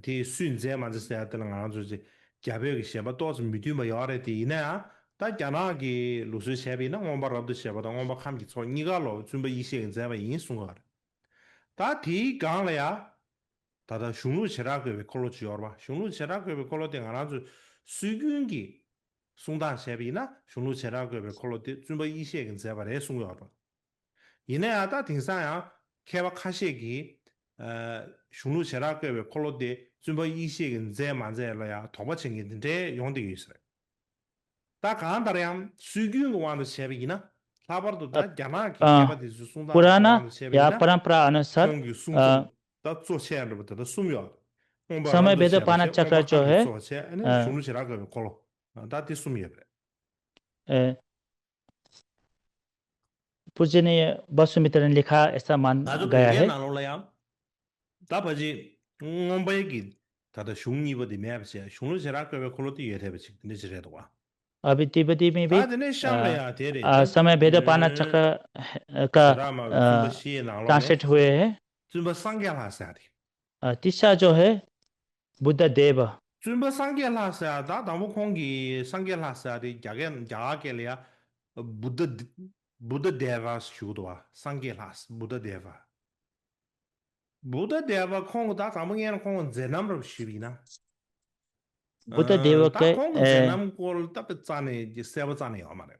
དེ་སུས་མཛད་མ་མཛད་ཟེར་ཡ་དེ་ལ་ང་རང་ཚོ་ཅིག་རྒྱ་བོད་ཀྱི་བཞེད་པ་ཏོག་ཙམ་མི་མཐུན་པ་ཡོད་རེད། དེ་ཡིན་ན་ཡང་ད་རྒྱ་ནག་གི་ལུགས་སྲོལ་བྱས་པ་ཡིན་ན་མངོན་པ་རབ་ཏུ་བྱེད་པ་དང་མངོན་པ་ཁམས་ཀྱི་ཚོགས་གཉིས་ཀ་ལོ་བཙུན་པ་ཡེ་ཤེས་ཀྱིས་མཛད་པ་ཡིན་གསུང་གི་ཡོད་རེད། ད་དེའི་སྒང་ལ་ཡ། ད་ལྟ་གཞུང་ལུགས་བྱེ་བྲག་བཀོད་པའི་འཁོར་ལོ་ཅིག་ཡོད་རེད་པ། གཞུང་ལུགས་བྱེ་བྲག་བཀོད་པའི་འཁོར་ལོ་དེ་ང་རང་ཚོས་སྲོལ་རྒྱུན་གྱི་གསུང་སྟངས་བྱས་པ་ཡིན་ན་གཞུང་ལུགས་བྱེ་བྲག་བཀོད་པའི་འཁོར་ལོ་དེ་བཙུན་པ་ཡེ་ཤེས་ཀྱིས་མཛད་པ་རེད་གསུང་གི་ཡོད་རེད་པ། ཡིན་ན་ཡང་ད་དེང་སང་ཡང་མཁས་པ་ཁ་ཤས་ཀྱིས་ཨ་གཞུང་ལུགས་བྱེ་བྲག་བཀོད་པའི་འཁོར་ལོ་དེ་བཙུན་པ་ཡེ་ཤེས་ཀྱིས་མཛད་མ་མཛད་ལ་ཡང་དོགས་པ་བྱེད་མཁན་དེ་འདྲའི་ཡོང་བསྡད་ཡོད་ས་རེད། ད་གང་ལྟར་ཡང་སྲོལ་རྒྱུན་གྱི་དབང་དུ་བྱས་པ་ཡིན་ན། ལྷག་པར་དུ་ད་རྒྱ་ནག་གི་མཁས་པ་དེ་ཚོའི་གསུང་སྟངས་ཀྱི་पुराना དབང་དུ་བྱས་པ་ཡིན་ན། परंपरा अनुसार ཁོང་གི་གསུང་རྩོམ་ད་གཙོ་ཆེ་ཡ་འདྲ་པོ་ད་ལྟ་གསུམ་ཡོད། མངོན་པ་རབ་ཏུ་བྱེད་པ་བྱས། མངོན་པ་ཁམས་ཀྱི་གཙོ་བྱས། ཨ་ནི་གཞུང་ལུགས་བྱེ་བྲག་བཀོད་པའི་འཁོར་ལོ། ད་དེ་གསུམ་ཡོད་པ་རེད། पूजनीय वसुमित्रा ने लिखा, ऐसा मान गया है। ང་ཚོ་བོད་སྐད་ནང་ལོགས་ལ་ཡང་ད་ཕལ་ཆེར་མངོན་པའི་གི་ད་ལྟ་གཞུང་གཉིས་པ་དེ་མེད་པ་བྱས། གཞུང་ལུགས་བྱེ་བྲག་བཀོད་པའི་འཁོར་ལོ་དེ་ཡོད་བསྡད་པ་ཅིག་དེ་འདྲ་ཅིག་རེད་འདུག་བ། अभी तिब्बती में भी ད་དེ་ནས་གཤམ་ལ་ཡང་དེ་རེད། समय भेदक पाणिनि चक्र का བྱེ་བྲག་སྨྲ་བའི་བཙུན་པ་བཞི་ཡི་ནང་ལོགས་ནས་ट्रांसलेट हुए हैं। བཙུན་པ་སངས་རྒྱས་ལྷ་ཟེར་ཡ་དེ། तीसरा जो है बुद्धदेव। བཙུན་པ་སངས་རྒྱས་ལྷ་ཟེར་ཡ་ད་དང་པོ་ཁོང་གིས་སངས་རྒྱས་ལྷ་ཟེར་ཡ་དེ་རྒྱ་སྐད་རྒྱ་གར་སྐད་ལ་ཡ་བུདྡྷ་བུདྡྷ་དེ་ཝ་ཞུ་གི་འདུག་བ། སངས་རྒྱས་ལྷ་བུདྡྷ་དེ་ཝ། བུདྡྷ་དེ་ཝ་ཁོང་གི་ད་དང་པོ་སྔོན་ལ་ཁོང་གི་མཛད་རྣམ་རབ་ཞུས་པ་ཡིན་ན། बुद्धदेव ད་के ཁོང་གི་མཛད་རྣམ་སྐོར་ད་དཔེ་རྩ་ནས་གསལ་པོ་རྩ་ནས་ཡོད་མ་རེད།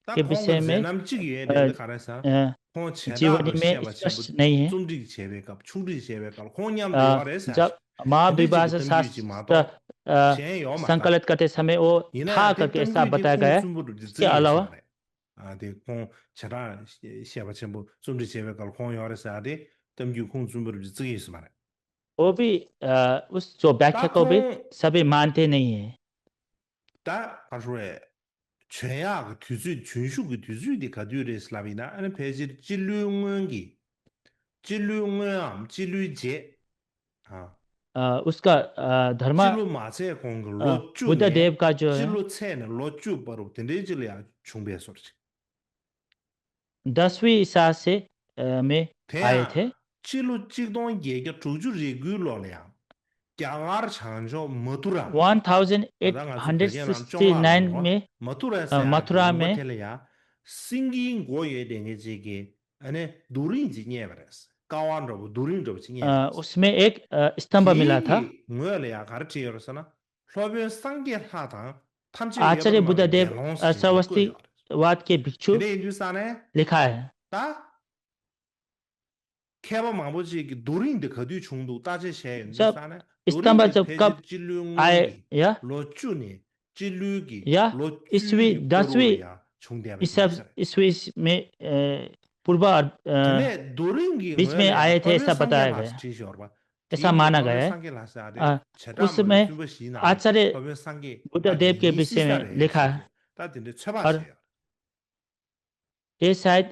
ད་ཁོང་གི་མཛད་རྣམ་གཅིག་ཡོད་དེ་ག་རེ་ཟེར། ཁོང་བྱེ་བྲག་པ་བཤད་པ་ཆེན་པོ་རྩོམ་སྒྲིག་བྱས་པའི་སྐབས། ཆུང་སྒྲིག་བྱས་པའི་སྐབས་ཁོང་མཉམ་དུ་ཡོད་རེད་ཟེར། जब महाविभास शास्त्र संकलित करते समय वो था करके ऐसा बताया गया है। इसके अलावा དེ་ཁོང་བྱེ་བྲག་བཤད་པ་ཆེན་པོ་རྩོམ་སྒྲིག་བྱས་པའི་སྐབས་ཁོང་ཡོད་རེད་ཟེར་ཏེ་གཏམ་རྒྱུད་ཁུངས་བཙུན་པོ་རེད་བརྩི་གི་ཡོད་ས་མ་རེད། वो भी उस जो व्याख्या को भी सभी मानते नहीं है। ད་ག་རེ་ཞུ་དགོས་རེད། བྱོན་ཡག་གི་དུས་ཚོད། བྱོན་ཞུགས་ཀྱི་དུས་ཚོད་དེ་ག་དུས་རེད་ལབ་ཡིན་ན། ཨ་ནི་ཕལ་ཆེར་སྤྱི་ལོའི་སྔོན་གྱི། སྤྱི་ལོའི་སྔོན་འམ་སྤྱི་ལོའི་རྗེས། ཨ། उसका धर्म སྤྱི་ལོ་མ་ཚད་གོང་གི་ལོ་བཅུ་ནས། बुद्धदेव का जो है སྤྱི་ལོ་ཚད་ནས་ལོ་བཅུ་བར་དུ་དེ་འདྲའི་ཅིག་ལ་ཡང་བྱུང་བའི་བཟོ་འདྲ་ཅིག दसवीं ईसा से में आए थे। དེ་ཡང་སྤྱི་ལོ་གཅིག་སྟོང་བརྒྱད་བརྒྱ་དྲུག་ཅུ་རེ་དགུའི་ལོ་ལ་ཡང་རྒྱ་གར་བྱང་ཕྱོགས་མ་ཐུ་ར། ད་ང་ཚོ་བོད་སྐད་ནང་བཅོ་ལྔ་ལ་ཡོང་བ། མ་ཐུ་ར་ཟེར་ཡ་ལུང་པ་དེ་ལ་ཡང་སེང་གེའི་མགོ་ཡོད་བསྡད་མཁན་ཅིག་གིས་ཨ་ནི་རྡོ་རིང་ཅིག་རྙེད་པ་རེད། ཀ་བ་འདྲ་པོ་རྡོ་རིང་འདྲ་པོ་ཅིག་རྙེད་པ་རེད། उसमें एक स्तंभ मिला था। དེའི་ངོས་ལ་ཡང་ག་རེ་བྲིས་ཡོད་རེད་ཟེར་ན། སློབ་དཔོན་སངས་རྒྱས་ལྷ་དང་ཐམས་ཅད་ཡོད་པར་སྨྲ་བའི་དགེ་སློང་ཟེར་བཀོད་ཡོད་རེད། आचार्य बुद्धदेव श्रावस्तिवाद के भिक्षु དེ་འདྲ་ཡིན་དུས་ཙང་ནས། लिखा है། ད་མཁས་པ་མང་པོ་ཅིག་གིས་རྡོ་རིང་འདི་ག་དུས་བྱུང་འདུག་བརྟག་དཔྱད་བྱས་ཡོང་དུས་ཙང་ནས། རྡོ་རིང་འདི་ཕལ་ཆེར་སྤྱི་ལོའི་སྔོན་གྱི་ལོ་བཅུ་ནས་སྤྱི་ལོའི་གི་ལོ་བཅུའི་བར་དུ་ལ་ཡང་བྱུང་བསྡད་པ་ཡིན་ས་རེད། ईस्वी में पूर्व དེ་ནས་རྡོ་རིང་གི་ངོས་ལ་ཡང་སློབ་དཔོན་སངས་རྒྱས་ལྷ་ཟེར་བྲིས་ཤོར་བ། ऐसा माना गया है। उसमें आचार्य बुद्धदेव के विषय में लिखा है। ད་དེ་འདྲའི་ཚོད་དཔག་བྱས་ཡོད་རེད། ये शायद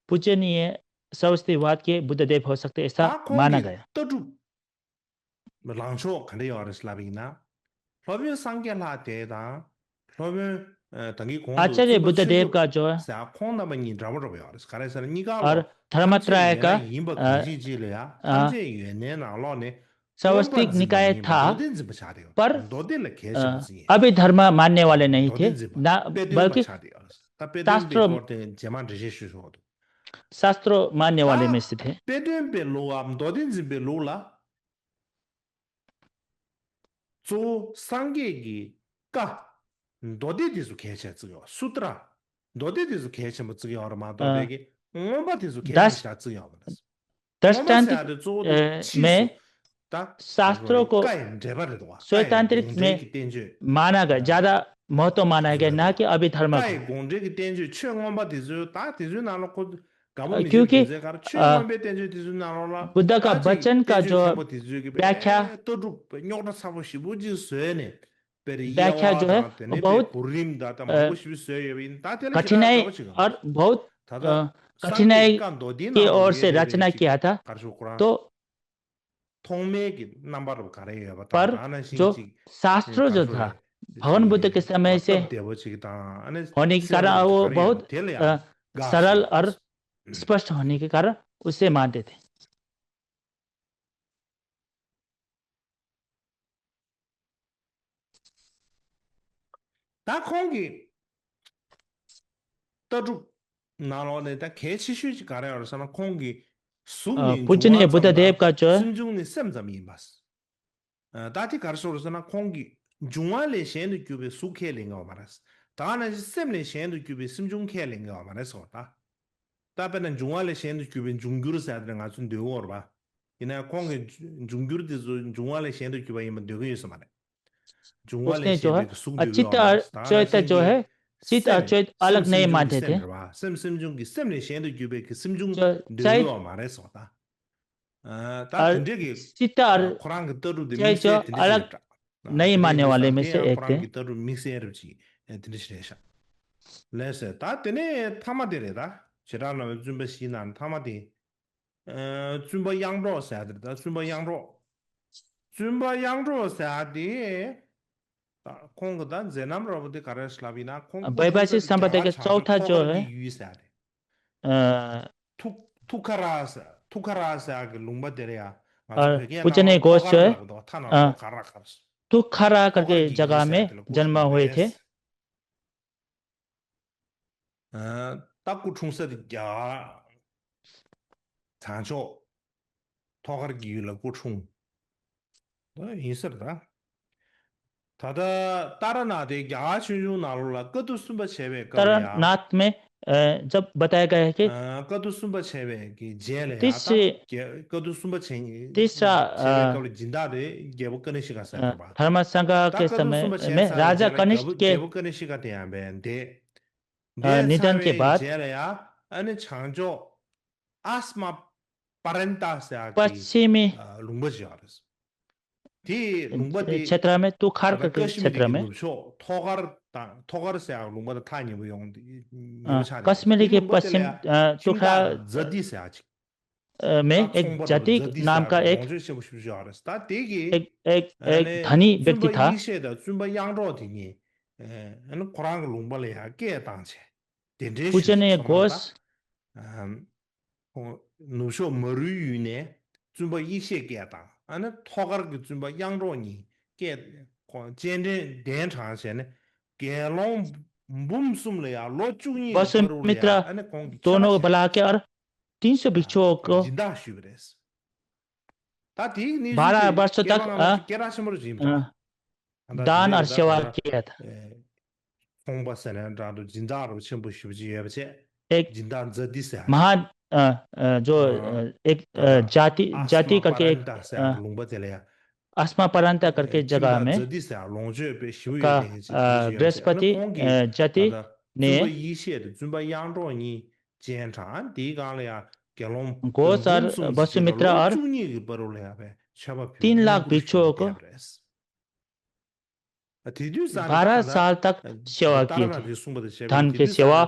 पूजनीय श्रावस्तिवाद के बुद्धदेव हो सकते, ऐसा माना गया। ལྟ་གྲུབ་ལངས་ཕྱོགས་ག་འདྲ་ཡོད་རེད་ལབ་ཡིན་ན། སློབ་དཔོན་སངས་རྒྱས་ལྷ་དེ་དང་། སློབ་དཔོན་ད་གིན་གོང་དུ་आचार्य बुद्धदेव का जो है ཁོང་རྣམ་པ་གཉིས་འདྲ་པོ་འདྲ་པོ་ཡོད་རེད། ག་རེ་ཟེར་ན་གཉིས་ཀ་ལ་ཐམས་ཅད་ཡོད་མེད་ཡིན་པ་གང་ཞིག་ཅིག་ལ་ཡང་ཐམས་ཅད་ཡོད་མེད་ནང་ལོགས་ནས། श्रावस्तिक निकाय था, पर अभिधर्म मानने वाले नहीं थे, ना बल्कि शास्त्रों शास्त्रों मानने वाले में से थे। དཔེ་སྟོན་པའི་ལུགས་འམ་མདོ་སྡེ་འཛིན་པའི་ལུགས་ལ། གཙོ་བོ་སངས་རྒྱས་ཀྱི་བཀའ། མདོ་སྡེ་དེ་ཚོ་གལ་ཆེན་བརྩི་གི་ཡོད། སུ་ཏྲ། མདོ་སྡེ་དེ་ཚོ་གལ་ཆེན་པོ་བརྩི་གི་ཡོད་རེད་མ་གཏོགས། ཨ། བོད་ཀྱི་མངོན་པ་དེ་ཚོ་གལ་མེད་ཤག་བརྩི་གི་ཡོད་མ་རེད། མངོན་པ་ཟེར་ཡ་དེ་གཙོ་བོ་དེ་ཕྱིས་སུ། ད་शास्त्रों को བཀའ་ཡི་འགྲེལ་པ་རེད་དོ། स्वतंत्र में माना गया, ज्यादा महत्व माना गया, ना कि अभिधर्म को। བཀའ་ཡི་དགོངས་འགྲེལ་གྱི་བསྟན་བཅོས་ཆོས་མངོན་པ་དེ་ཚོའི་ད་དེ་ཚོའི་ནང་ལ་ཁོ། དགའ་པོ་མི་ཆོས་རྒྱུ་མཚན་ག་རེ། ཆོས་མངོན་པའི་བསྟན་བཅོས་དེ་ཚོའི་ནང་ལོགས་ལ། बुद्ध का वचन का जो व्याख्या ལྟ་གྲུབ་རྙོག་དྲ་ཚ་པོ་ཞེ་པོ་ཅིག་བཟོས་ནས། व्याख्या जो है, वो बहुत, अ, कठिनाई और बहुत, अ, कठिनाई के ओर से रचना किया था। तो पर जो शास्त्र जो था, भगवान बुद्ध के समय से होने के कारण वो बहुत, अ, सरल और स्पष्ट होने के कारण उसे मानते थे। ད་ཁོང་གི་ལྟ་གྲུབ་ནང་ལོགས་ནས་ད་གལ་ཆེ་ཤོས་ཅིག་ག་རེ་ཡོད་རེད་ཟེར་ན། ཁོང་གི་གཟུགས་ནི་འབྱུང་བ་ཙམ་དང་། སེམས་བྱུང་ནི་སེམས་ཙམ་ཡིན་པ། ད་དེ་ག་རེ་ཟེར་རེད་ཟེར་ན། ཁོང་གི་འབྱུང་བ་ལས་གཞན་དུ་གྱུར་པའི་གཟུགས་ཁས་ལེན་གྱི་ཡོད་མ་རེད། ད་ག་ནང་བཞིན་སེམས་ལས་གཞན་དུ་གྱུར་པའི་སེམས་བྱུང་ཁས་ལེན་གྱི་ཡོད་མ་རེད་ཟེར་བ་ད། ད་དཔེར་ན་འབྱུང་བ་ལས་གཞན་དུ་གྱུར་པའི་འབྱུང་འགྱུར་ཟེར་དེ་ང་ཚོས་འདོད་ཀྱི་ཡོད་རེད་པ། ཡིན་ན་ཁོང་གིས་འབྱུང་འགྱུར་དེ་ཚོ་འབྱུང་བ་ལས་གཞན་དུ་གྱུར་པ་ཡིན་པ་འདོད་ཀྱི་ཡོད་ས་མ་རེད། འབྱུང་བ་ལས་གཞན་པའི་གཟུགས་འདོད་ཀྱི་ཡོད་མ་རེད། ད་ནང་བཞིན་གྱི་སེམས་སེམས་བྱུང་གི་སེམས་ལས་གཞན་དུ་གྱུར་པའི་གི་སེམས་བྱུང་འདོད་ཀྱི་ཡོད་མ་རེད་ཟེར་བ་ད། ད་དེ་འདྲའི་གི་ཁོ་རང་གི་ལྟ་གྲུབ་དེ་དམིགས་བསལ་དེ་འདྲ་ཞིག་རེད། ད་དེ་ཡང་ཁོ་རང་གི་ལྟ་གྲུབ་དམིགས་བསལ་རབ་ཅིག་དེ་འདྲ་ཞིག་རེད་ཤག་ལགས་སོ། ད་དེ་ནས་མཐའ་མ་དེ་རེད། ད་བྱེ་བྲག་སྨྲ་བའི་བཙུན་པ་བཞིའི་ནང་མཐའ་མ་དེ། ཨ། བཙུན་པ་གཡང་སྒྲོག་ཟེར་ཡ་དེ་རེད། ད་བཙུན་པ་གཡང་སྒྲོག་བཙུན་པ་གཡང་སྒྲོག་ཟེར་ཡ་དེ། ད་ཁོང་གི་ད་མཛད་རྣམ་རབ་པོ་དེ་ག་རེ་ལབ་ཡིན་ན། ཁོང་སྐུ་འཁྲུངས་ས་དེ་རྒྱ་གར་བྱང་ཕྱོགས་ཐོག་ཁར་གྱི་ཡུལ་ཟེར་ཡ་རེད། ཐུ་ཐུ་ཁ་ར་ཟེར། ཐུ་ཁ་ར་ཟེར་ཡ་གི་ལུང་པ་དེ་རེད་ཡ། ང་ཚོ་བོད་སྐད་ནང་ཐུ་ཁ་ར་ལབ་དོ། ཐ་ན་ཐོ་ཁ་ར་ཁར། ཐུ་ཁ་ར་करके जगह में जन्म हुए थे། ད་སྐུ་འཁྲུངས་ས་དེ་རྒྱ་གར་བྱང་ཕྱོགས་ཐོག་ཁར་གྱི་ཡུལ་ལ་སྐུ་འཁྲུངས། ད་ཡིན་ས་རེད་ད། ད་ལྟ་ཏཱ་ར་ནཱཐ་དེ་རྒྱ་གར་ཆོས་འབྱུང་ནང་ལོགས་ལ་བཀའ་བསྡུ་གསུམ་པ་བྱས་པའི་སྐབས་ལ་ཡ། ཏཱ་ར་ནཱཐ་མེ། ཨ། जब बताया गया है कि། ཨ། བཀའ་བསྡུ་གསུམ་པ་བྱས་པའི་གི་རྗེས་ལ་ཡ། ད་རྒྱ་བཀའ་བསྡུ་གསུམ་པ་བྱས་བྱས་པའི་སྐབས་ལ་སྦྱིན་བདག་དེ་རྒྱལ་པོ་ཀ་ནི་ཤི་ཀ་ཟེར་བ། धर्म संग्रह के समय में राजा कनिष्क के निधन के बाद पश्चिमी क्षेत्र में तुखार करके क्षेत्र में, ཐོག་ཁར་དང་ཐོག་ཁར་ཟེར་ཡ་ལུང་པ་དང་ཐག་ཉེ་པོ་ཡོང་དེ་ཉེ་པོ་ཆགས། ཀ་སི་མི་རི་གི་པ་སིམ་ཐུ་ཁ་ཛ་ཏི་ཟེར་ཡ་ཅིག་མེ་ཨེག་ཇ་ཏི་ནམ་ཀ་ཨེག། ལོངས་སྤྱོད་ཆེན་པོ་ཞེ་པོ་ཅིག་ཡོད་རེད། ད་དེ་གི་ཨེག་ཨེག་ཨེག་ཨ་ནི་དྷ་ནི་བཙུན་པ་ཡེ་ཤེས་དང་བཙུན་པ་གཡང་སྒྲོག་དེ་གཉིས་ཨ་ནི་ཁོ་རང་གི་ལུང་པ་ལ་ཡ་སྐད་བཏང་བྱས་དེ་འདྲའི་ཞིག་བྱུང་སོང་ད། ཨ། ཁོང་ནུབ་ཕྱོགས་མ་རུའི་ཡུལ་ནས་བཙུན་པ་ཡེ་ཤེས་སྐད་བཏང་། ཨ་ནི་ཐོག་ཁར་གྱི་བཙུན་པ་གཡང་སྒྲོག་གཉིས་སྐད་ཁོང་སྤྱན་འདྲེན་གདན་དྲངས་བྱས་ནས་དགེ་སློང་འབུམ་གསུམ་ལ་ཡང་ལོ་བཅུ་གཉིས་གི་བར་དུ་ལ་ཡང་ཨ་ནི་ཁོང་གིས་ཁྱད་པར་ཆེ་ཤོས་ཀྱི་སྦྱིན་བདག་ཞུས་པ་རེད། ད་དེའི་གནས་ཚུལ་དེ་སྐྱེས་པ་སྔ་མ་ཚོ་སྐད་གྲགས་ཆེན་པོ་རེད་ཅིག་ཡིན་པ་འདྲ། दान और सेवा किया था। ཚོང་པ་ཟེར་ནས་འདྲ་འདུག་སྦྱིན་བདག་རུ་ཆེན་པོ་ཞེ་པོ་ཅིག་ཡོད་པ་བྱས། एक སྦྱིན་བདག་ཛ་ཏི་ཟེར། महान, अ, अ, जो, अ, एक, अ, जाति, जाति करके एक, अ, ལུང་པ་དེ་ལ་ཡ། आसमा परंता करके जगह में, སྦྱིན་བདག་ཛ་ཏི་ཟེར་ལོངས་སྤྱོད་དཔེ་ཞེ་པོ་ཡོད་མཁན་ཅིག་का, ཁོང་གིས་ཨ་ནི་ཁོང་གིས་ད་ལྟ་བཙུན་པ་ཡེ་ཤེས་དང་བཙུན་པ་གཡང་སྒྲོག་གཉིས་སྤྱན་དྲངས། དེའི་སྒང་ལ་ཡ་དགེ་སློང་འབུམ་གསུམ་ཞིག་གི་ལོ་བཅུ་གཉིས་ཀྱི་བར་དུ་ལ་ཡ་བའི་མཆོད་པ་ཕུལ་མཁན་ཅིག་ཡོད་པ་རེད། དེ་དུས་ཙམ་ནས་बारह साल तक सेवा की थी। धन की सेवा,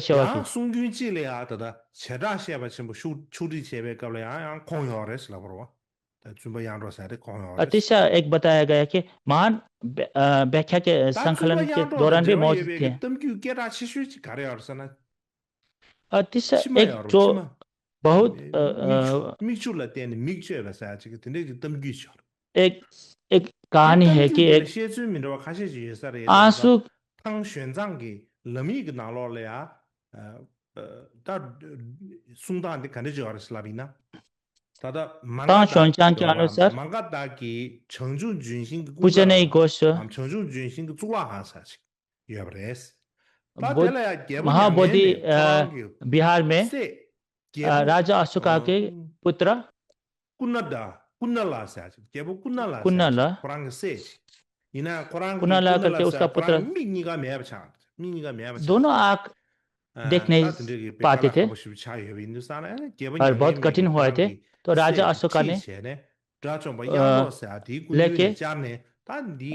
सेवा की। ཡང་གསུང་རྒྱུན་གཅིག་ལ་ཡང་ད་ལྟ་བྱེ་བྲག་བཤད་པ་ཆེན་པོ་ཕྱོགས་ཕྱོགས་སྒྲིག་བྱས་པའི་སྐབས་ལ་ཡང་ཡང་ཁོང་ཡོད་རེད་ལབ་པ་རེད་བ། ད་བཙུན་པ་གཡང་སྒྲོག་ཟེར་དེ་ཁོང་ཡོད་རེད། अतिशय एक बताया गया कि महान व्य-, अ, व्याख्या के संकलन के दौरान भी मौजूद थे। གཏམ་རྒྱུད་སྐད་གྲགས་ཆེ་ཤོས་ཅིག་ག་རེ་ཡོད་རེད་ཟེར་ན། अतिशय एक जो बहुत, अ, अ, མིག་ཆུ་ལ་བརྟེན་ནས་མིག་བཅོས་པ་ཟེར་ཡ་ཅིག་དེ་འདྲའི་གི་གཏམ་རྒྱུད་ཅིག་ཡོད་རེད། एक, एक कहानी है कि एक, དེ་གཏམ་རྒྱུད་དེ་ལ་བཤད་ཚུལ་མི་འདྲ་བ་ཁ་ཤས་ཅིག་ཡོད་ས་རེད། ཨ་སུ། ཐང་ཞོན་ཙང་གི་ལམ་ཡིག་གི་ནང་ལོགས་ལ་ཡ། ཨ། ཨ། ད་གསུང་སྟངས་འདི་ག་འདྲ་ཅིག་ཡོད་རེད་ཟེར་ལབ་ཡིན་ན། ད་ལྟ་མ་ག་དཱ་ཏ་ཞོན་ཙང་གི་ཨ་ནུ་སར། མ་ག་དཱ་གི་བྱང་ཆུབ་ལྗོན་ཤིང་གི་ཀུན་ལེགས་བྱང་ཆུབ་ལྗོན་ཤིང་གི་གཙུག་ལག་ཁང་ཟེར་ཅིག་ཡོད་པ་རེད། ད་དེ་ལ་ཡང་རྒྱལ་པོ་མ་ཧཱ་བོ་དྷི། མྱ་ངན་ལས་ཁོ་རང་གི་སྲས། རྒྱལ་པོ། राजा अशोका के पुत्र। ཀུ་ན་ད། ཀུ་ན་ལ་ཟེར་ཅིག་རྒྱལ་པོ་ཀུ་ན་ལ་ཟེར་ཅིག་ཀུ་ན་ལ། ཁོ་རང་གི་སྲས་ཅིག་ཡིན་ན་ཁོ་རང་གི་ཀུ་ན་ལ་ཀུ་ན་ལ་ཟེར་ཁོ་རང་མིག་གཉིས་ཀ་མེད་པ་ཆགས། མིག་གཉིས་ཀ་མེད་པ་ཆགས། दोनों आँख देखने पाते थे। और बहुत कठिन हुआ थे। तो राजा अशोका ने, अ, लेके,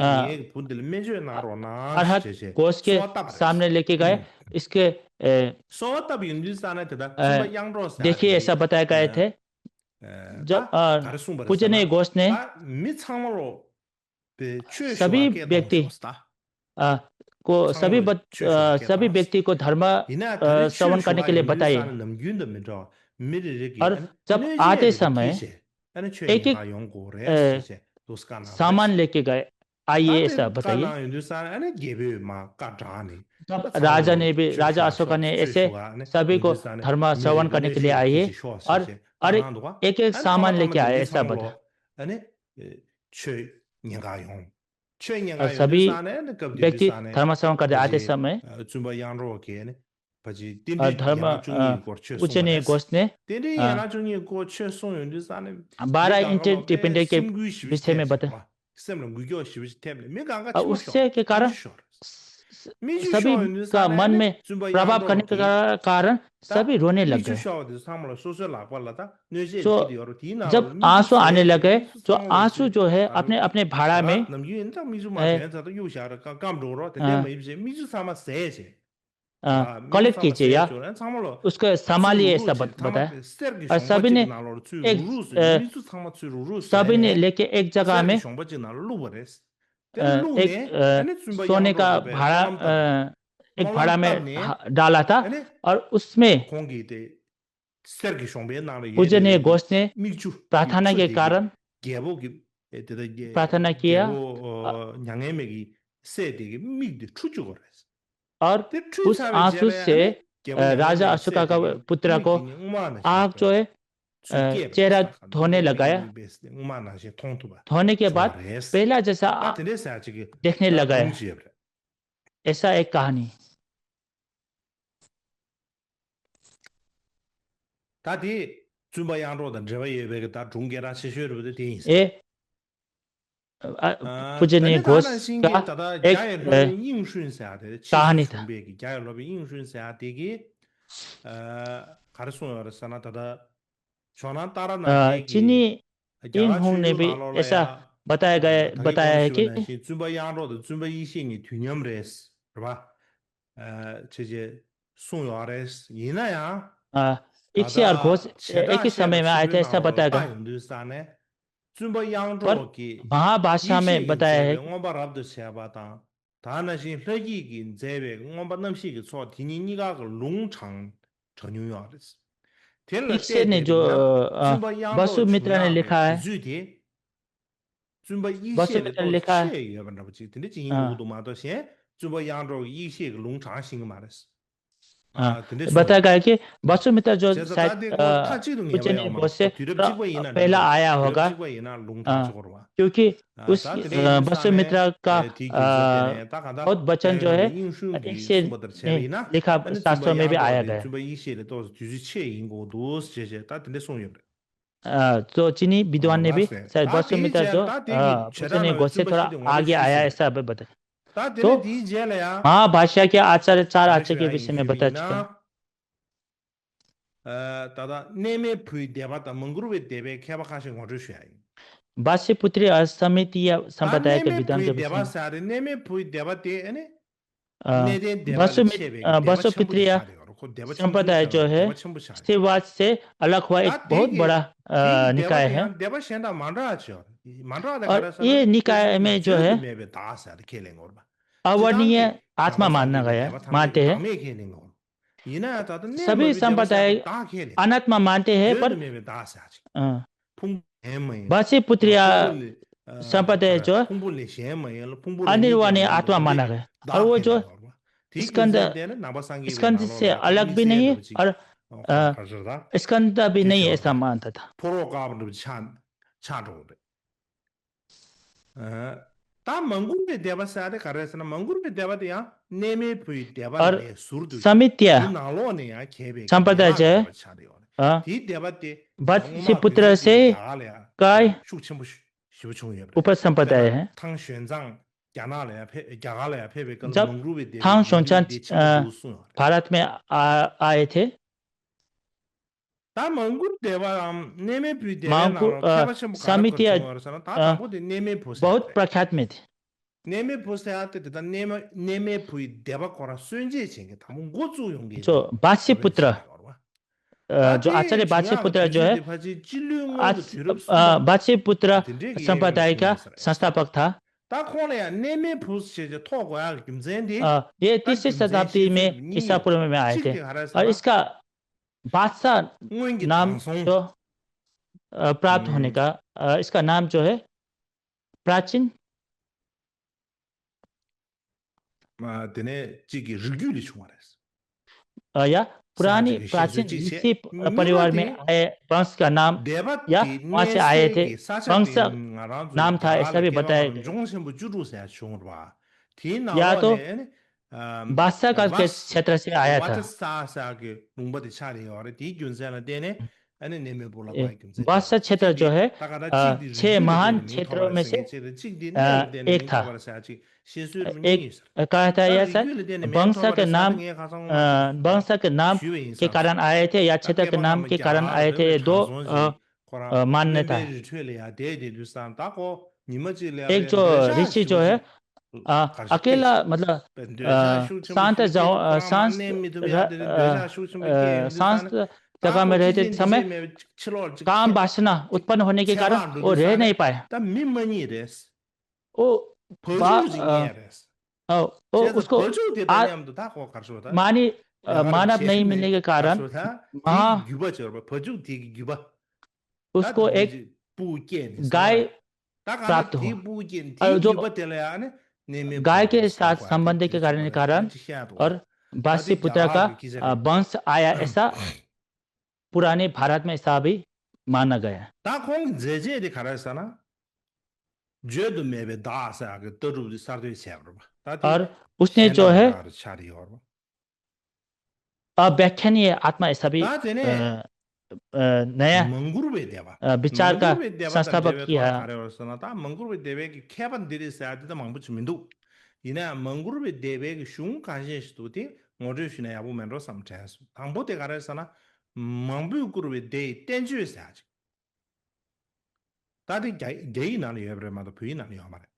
अ, अरहत घोष के सामने लेके गए। इसके, अ, अ, देखिए, ऐसा बताया गए थे। जब, अ, पूजनीय घोष ने सभी व्यक्ति, अ, को, सभी बच-, अ, सभी व्यक्ति को धर्म, अ, श्रवण करने के लिए बताइए। और जब आते समय एक एक, अ, सामान लेके गए, आइए, ऐसा बताइए। तब राजा ने भी, राजा अशोका ने ऐसे सभी को धर्म श्रवण करने के लिए आइए और, और एक एक सामान लेके आए, ऐसा बताया। और सभी व्यक्ति धर्म श्रवण करते आते समय और धर्म, अ, पूजनीय घोष ने, अ, बारह इंटरडिपेंडेंट के विषय में बताया। और उससे के कारण स-, स-, सभी का मन में प्रभाव करने के का-, कारण सभी रोने लग गए। तो जब आंसू आने लगे, तो आंसू जो है अपने, अपने भाड़ा में, अ, अ, कलेक्ट कीजिए या उसको संभालिए, ऐसा बत-, बताया। और सभी ने एक, अ, सभी ने लेके एक जगह में, अ, एक, अ, सोने का भाड़ा, अ, एक भाड़ा में हा-, डाला था और उसमें पूजनीय घोष ने प्रार्थना के कारण प्रार्थना किया। और उस आंसू से, अ, राजा अशोका का पुत्र को आग जो है, अ, चेहरा धोने लगाया। धोने के बाद पहला जैसा आ-, देखने लगाया। ऐसा एक कहानी। ད་དེ་བཙུན་པ་གཡང་འགྲོ་དང་འབྲེལ་བ་ཡོད་པའི་གི་ད་སྒྲུང་སྐད་གྲགས་ཆེ་ཤོས་རེད་པ། དེ་དེ་ཡིན་ཟེར། ए, अ, अ, पूजनीय ད་ནི་ད་घोष ནང་བཞིན་གྱི་का ད་ལྟ་རྒྱ་ཡི་སློབ་དཔོན་དབྱིངས་ཧྲུན་ཟེར་ཡ་དེ་ཆེས་कहानी था। ཆུང་པའི་གི་རྒྱ་ཡི་སློབ་དཔོན་དབྱིངས་ཧྲུན་ཟེར་ཡ་དེ་གི་ཨ་ག་རེ་གསུངས་ཡོད་རེད་ཟེར་ན། ད་ལྟ་ཇོ་ནང་ཏཱ་ར་ནང་བཞིན་གྱི་चीनी ཡང་ཨིན་ཧུང་ནས་བི་ཨེ་ས་བཏའ་ག་བཏའ་ཧེ་ཀི། བཙུན་པ་གཡང་འགྲོ་དང་བཙུན་པ་ཡེ་ཤེས་གཉིས་དུས་མཉམ་རེད། རེད་པ། ཨ་བྱས་རྗེས་གསུངས་ཡོད་རེད། ཡིན་ན་ཡང་ཨ་एक से और घोष, एक ही समय में आए थे, ऐसा बताया गया। ཡོང་དུས་ས་ནས་བཙུན་པ་གཡང་འགྲོ་གི་महाभाष्य में बताया है। མངོན་པ་རབ་ཏུ་བྱས་པ་དང་། ད་ནང་བཞིན་ལྷ་སྐྱིད་ཀྱིས་མཛད་པའི་མངོན་པ་རྣམ་བཞི་གི་ཚོགས་དེ་གཉིས་གཉིས་ཀ་གི་ལུང་དྲངས་དྲངས་མྱོང་ཡོད་རེད། དེ་ལ་एक से ने जो, अ, བཙུན་པ་གཡང་འགྲོ་བྱུང་ན་བསུ་མི་ཏྲ་ནས་ལེ་ཁ་དེ་ཚོད་དེ། བཙུན་པ་ཡེ་ཤེས་ལས་ཏོག་ཙམ་ཆེ་ཡོད་པ་འདྲ་པོ་ཅིག་དེ་འདྲ་ཅིག་ཡིན་དགོས་འདུག་མ་གཏོགས་གཞན་བཙུན་པ་གཡང་འགྲོ་གི་ཡེ་ཤེས་ཀྱི་ལུང་དྲངས་ཤེས་ཀྱི་མ་རེད། ཨ་དེ་འདྲ་གསུངས། बताया गया है कि वसुमित्रा जो शायद, अ, पूजनीय गोसे पहला आया होगा, क्योंकि उस, अ, वसुमित्रा का, अ, बहुत वचन जो है एक से ने लिखा शास्त्रों में भी आया गया है। ཨ་དེ་འདྲ་གསུངས་ཡོད་རེད། अ, तो चीनी विद्वान ने भी शायद वसुमित्रा जो, अ, पूजनीय गोसे थोड़ा आगे आया, ऐसा अभी बताया। तो महाभाष्य के आचार्य, चार आचार्य के विषय में बता चुके हैं। ད་ལྟ་གནས་མལ་བུའི་སྡེ་པ་དང་མང་གུར་བའི་སྡེ་པའི་མཁས་པ་ཁ་ཤས་ངོ་སྤྲོད་ཞུ་ཡ་ཡིན། वासुपुत्री और समितीय संप्रदाय के विद्वान के विषय में। གནས་མལ་བུའི་སྡེ་པ་ཟེར་ཡ་དེ་གནས་མལ་བུའི་སྡེ་པ་དེ་ཨ་ནི། अ, གནས་བརྟན་སྡེ་པ་ལ་ཆེ་བའི་སྡེ་པ་ཆེན་པོ་ཞིག་ཆགས་ཡོད་རེད། ཁོ་སྡེ་པ་ཆེན་པོ་ཆགས་ཡོད་རེད། སྡེ་པ་ཆེན་པོ་ཆགས་ཡོད་རེད། स्थिरवाद से अलग हुआ एक बहुत बड़ा, अ, निकाय है। སྡེ་པ་དེ་ཡང་སྡེ་པ་ཞན་དང་མ་འདྲ་བ་ཅིག་ཡོད་རེད། མ་འདྲ་བ་དེ་ག་རེ་ཟེར་ན། ये निकाय में जो है, མེད་པའི་བདག་ཟེར་ཏེ་ཁས་ལེན་གྱི་ཡོད་རེད་པ། अवर्णीय आत्मा मानना गया, मानते हैं। ཡིན་ན་ཡང་ད་ལྟ་གནས་མལ་བུའི་སྡེ་པ་ཚང་མ་བདག་ཁས་ལེན། सभी संप्रदाय अनात्मा मानते हैं, पर མེད་པའི་བདག་ཟེར་ཅིག་ཕུང་པོ་ལས་གཞན་མ་ཡིན། वासुपुत्री संप्रदाय जो अनिर्वाणी आत्मा माना गया, और वो जो स्कंद, स्कंद से अलग भी नहीं है और, अ, स्कंद भी नहीं है, ऐसा मानता था। ཕོ་རོག་དཀར་པོ་འདྲ་པོ་ཆགས་ཆགས་འགྲོ་གི་རེད། ད་མང་གུར་བའི་སྡེ་པ་ཟེར་ཡ་དེ་ག་རེ་ཟེར་ན། མང་གུར་བའི་སྡེ་པ་དེ་ཡང་གནས་མལ་བུའི་སྡེ་པ་ལས་ཟུར་དུ། और समित्य དེའི་ནང་ལོགས་ནས་ཡང་གྱེས་པའི་संप्रदाय जो है, སྡེ་པ་དེ། वासुपुत्र से का उपसंप्रदाय है। ཐང་ཞོན་ཚང་ རྒྱ་ནག་ལ་ཡང་ཕེབས། རྒྱ་གར་ལ་ཡང་ཕེབས་པའི་སྐབས་ལ། जब མང་གུར་བའི་སྡེ་པ་ཐང་ཞོན་ཅན་ཨ་བྷ་རད་མེ་ཨ་ཨ་ཨེ་ཐེ། ད་མང་གུར་སྡེ་པའམ་གནས་མལ་བུའི་སྡེ་པའི་ནང་ལ་མཁས་པ་ཆེན་པོ་ག་རེ་བྱུང་བ་རེད་ཟེར་ན། ད་དང་པོ་དེ་གནས་མལ་བུ་ཟེར་བ་རེད། बहुत प्रख्यात में थे। གནས་མལ་བུ་ཟེར་ཡ་དེ་དེ་ད་གནས་མལ་གནས་མལ་བུའི་སྡེ་པ་ཁོ་རང་སུན་ཅེ་ཆེན་གྱི་དང་པོ་འགོ་བཙུགས་ཡོང་མཁན་ཅིག་जो बाछे पुत्र, ད་དེ་ཨ་ཅརྱ་ང་ལ་བརྗོད་པ་ཅིག་ཡིན་ཟེར་བ་རེད། बाछे पुत्र जो है, ཕལ་ཆེར་སྤྱི་ལོའི་སྔོན་དུ་དུས་རབས་གསུམ་པ། बाछे पुत्र संप्रदाय का संस्थापक था। ད་ཁོང་ལ་ཡང་གནས་མལ་བུ་ཞེས་བྱ་ཐོགས་དགོས་ཡག་གི་རྒྱུ་མཚན་དེ། ये ད་རྒྱུ་མཚན་ཤེས་ཚུལ་གཉིས་ཡོད། གཅིག་དེ་ག་རེ་ཟེར་ན། और इसका बादशाह नाम जो अ, प्राप्त होने का, अ, इसका नाम जो है प्राचीन। ཨ། དེ་ནས་གཅིག་གི་རིགས་རྒྱུད་ལས་བྱུང་བ་རེད། अ, या पुरानी प्राचीन ऋषि परिवार में आए वंश का नाम, या वहाँ से आए थे, वंश नाम था, ऐसा भी बताया गया। ལྗོངས་ཆེན་པོ་བཅུ་དྲུག་ཟེར་ཡ་བྱུང་བ་རེད་པ། དེའི་ནང་ལོགས་ནས། या तो बादशाह का क्षेत्र से आया था। ས་ཟེར་གྱི་ལུང་པ་དེ་ཆགས་ཡོད་རེད། དེའི་རྒྱུ་མཚན་ལ་བརྟེན་ནས། ཨ་ནི་གནས་མལ་བུ་ལ་བབས་པའི་རྒྱུ་མཚན་बादशाह क्षेत्र जो है, ད་ག་ད་གཅིག་དེ་རིགས་རྒྱུད་ལ་བརྟེན་ནས་མིང་ཐོབ་པ་རེད་ཟེར་མཁན་གཅིག་རེད། གཅིག་དེ་གནས་ལ་བརྟེན་ནས་མིང་ཐོབ་པ་རེད་ཟེར་ཡ་གཅིག་བཤད་སྲོལ་རེ་གཉིས་ཡོད་ཟེར། एक कहा था ད་རིགས་ऐसा, རྒྱུད་ལ་བརྟེན་ནས་མིང་ཐོབ་པ་རེད་ཟེར་ན་ངས་ཁ་སང་། वंश के नाम के कारण आए थे या क्षेत्र के नाम के कारण आए थे, ये दो, अ, मान्यता है। ཁོ་རང་བློན་པོའི་རི་ཁྲོད་ལ་ཡ་བསྡད་བསྡད་དུས་ཙང་ད་ཁོ་ཉི་མ་གཅིག་ལ་एक जो ऋषि जो है, अ, अकेला, मतलब, अ, शांत जगह, अ, शांत, अ, शांत जगह में रहते समय काम वासना उत्पन्न होने के कारण वो रह नहीं पाए। ད་མི་མ་རྙེད་རེད། वो बा-, अ, अ, वो उसको आ-, मानी-, अ, मानव नहीं मिलने के कारण वहाँ उसको एक गाय प्राप्त हुआ। और जो गाय के साथ संबंध के कारण, कारण और बाछे पुत्र का, अ, वंश आया, ऐसा पुराने भारत में ऐसा भी माना गया है। ད་ཁོང་གི་མཛད་རྗེས་དེ་ག་རེ་ཟེར་ན། བརྗོད་དུ་མེད་པའི་བདག་ཟེར་ཡག་གི་ལྟ་གྲུབ་དེ་གསར་གཏོད་བྱས་པ་རེད་པ། ད་དེ་और उसने जो है, གཞན་དང་མི་འདྲ་བ་ཆགས་ཡོད་རེད་པ། अव्याख्यानीय आत्मा ऐसा भी, ད་དེ་ནས་अ, अ, नया, མང་གུར་བའི་སྡེ་པ། अ, विचार का མང་གུར་བའི་སྡེ་པ་དང་འབྲེལ་བའི་སྐོར་ག་རེ་ཡོད་ཟེར་ན། ད་མང་གུར་བའི་སྡེ་པའི་གི་མཁས་པ་འདི་རེད་ཟེར་ཡ་དེ་ད་མང་པོ་ཅིག་མི་འདུག་ཡིན་ན་ཡང་མང་གུར་བའི་སྡེ་པའི་གི་གཞུང་གང་ཅི་ཞིག་འདུག་དེ་ངོ་སྤྲོད་ཞུས་ན་ཡག་པོ་མེད་འགྲོ་བསམ་དྲན་སོང་། དང་པོ་དེ་ག་རེ་ཟེར་ན། མང་པོས་བཀུར་བའི་སྡེ་ཡི་བསྟན་བཅོས་ཟེར་ཡ་ཅིག་ད་དེ་རྒྱ་རྒྱ་ཡིག་ནང་ལ་ཡོད་པ་རེད་མ་གཏོགས་བོད་ཡིག་ནང་ལ་ཡོད་མ་རེད།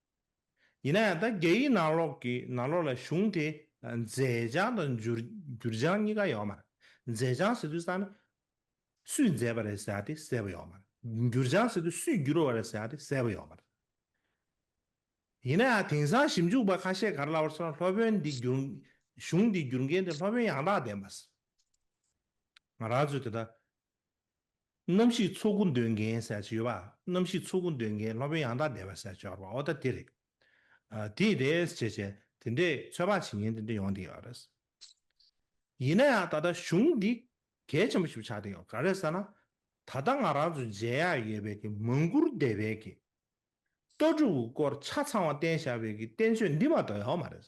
ཡིན་ན་ཡང་ད་རྒྱ་ཡིག་ནང་ལོགས་ཀྱི་ནང་ལོགས་ལ་གཞུང་དེ་མཛད་བྱང་དང་འགྱུར་འགྱུར་བྱང་གཉིས་ཀ་ཡོད་མ་རེད། མཛད་བྱང་ཟེར་དུས་ཙང་ནི་སུས་མཛད་པ་རེད་ཟེར་ཡ་དེ་གསལ་པོ་ཡོད་མ་རེད། འགྱུར་བྱང་ཟེར་དུས་སུས་བསྒྱུར་བ་རེད་ཟེར་ཡ་དེ་གསལ་པོ་ཡོད་མ་རེད། ཡིན་ན་ཡང་དེང་སང་ཞིབ་འཇུག་པ་ཁ་ཤས་ག་རེ་ལབ་པ་རེད་ཟེར་ན། སློབ་དཔོན་འདི་བསྒྱུར་གཞུང་འདི་བསྒྱུར་མཁན་དེ་སློབ་དཔོན་ཡང་དག་ལྡན་པ་ཟེར། ང་རང་ཚོས་དེ་ལྟར་རྣམ་བཤད་ཚོགས་དགུ་འདོན་མཁན་ཟེར་ཅིག་ཡོད་པ། རྣམ་བཤད་ཚོགས་དགུ་འདོན་མཁན་སློབ་དཔོན་ཡང་དག་ལྡན་པ་ཟེར་ཅིག་ཡོད་པ། འོ་ད་དེ་རེད། ཨ། དེ་རེད་ཟེར་བྱས་དེ་འདྲས་ཚོད་དཔག་བྱེད་མཁན་དེ་འདྲས་ཡོང་བསྡད་ཡོད་རེད། ཡིན་ན་ཡང་ད་ལྟ་གཞུང་འདི་གལ་ཆེན་པོ་ཞིག་ཆགས་བསྡད་ཡོད། ག་རེ་ཟེར་ན། ད་ལྟ་ང་རང་ཚོ་མཇལ་ཡག་ཡོད་པའི་གི་མང་གུར་སྡེ་པའི་གི་ལྟ་གྲུབ་སྐོར་ཆ་ཚང་བ་བསྟན་བཞག་པའི་གི་བསྟན་བཅོས་འདི་མ་གཏོགས་ཡོད་མ་རེད།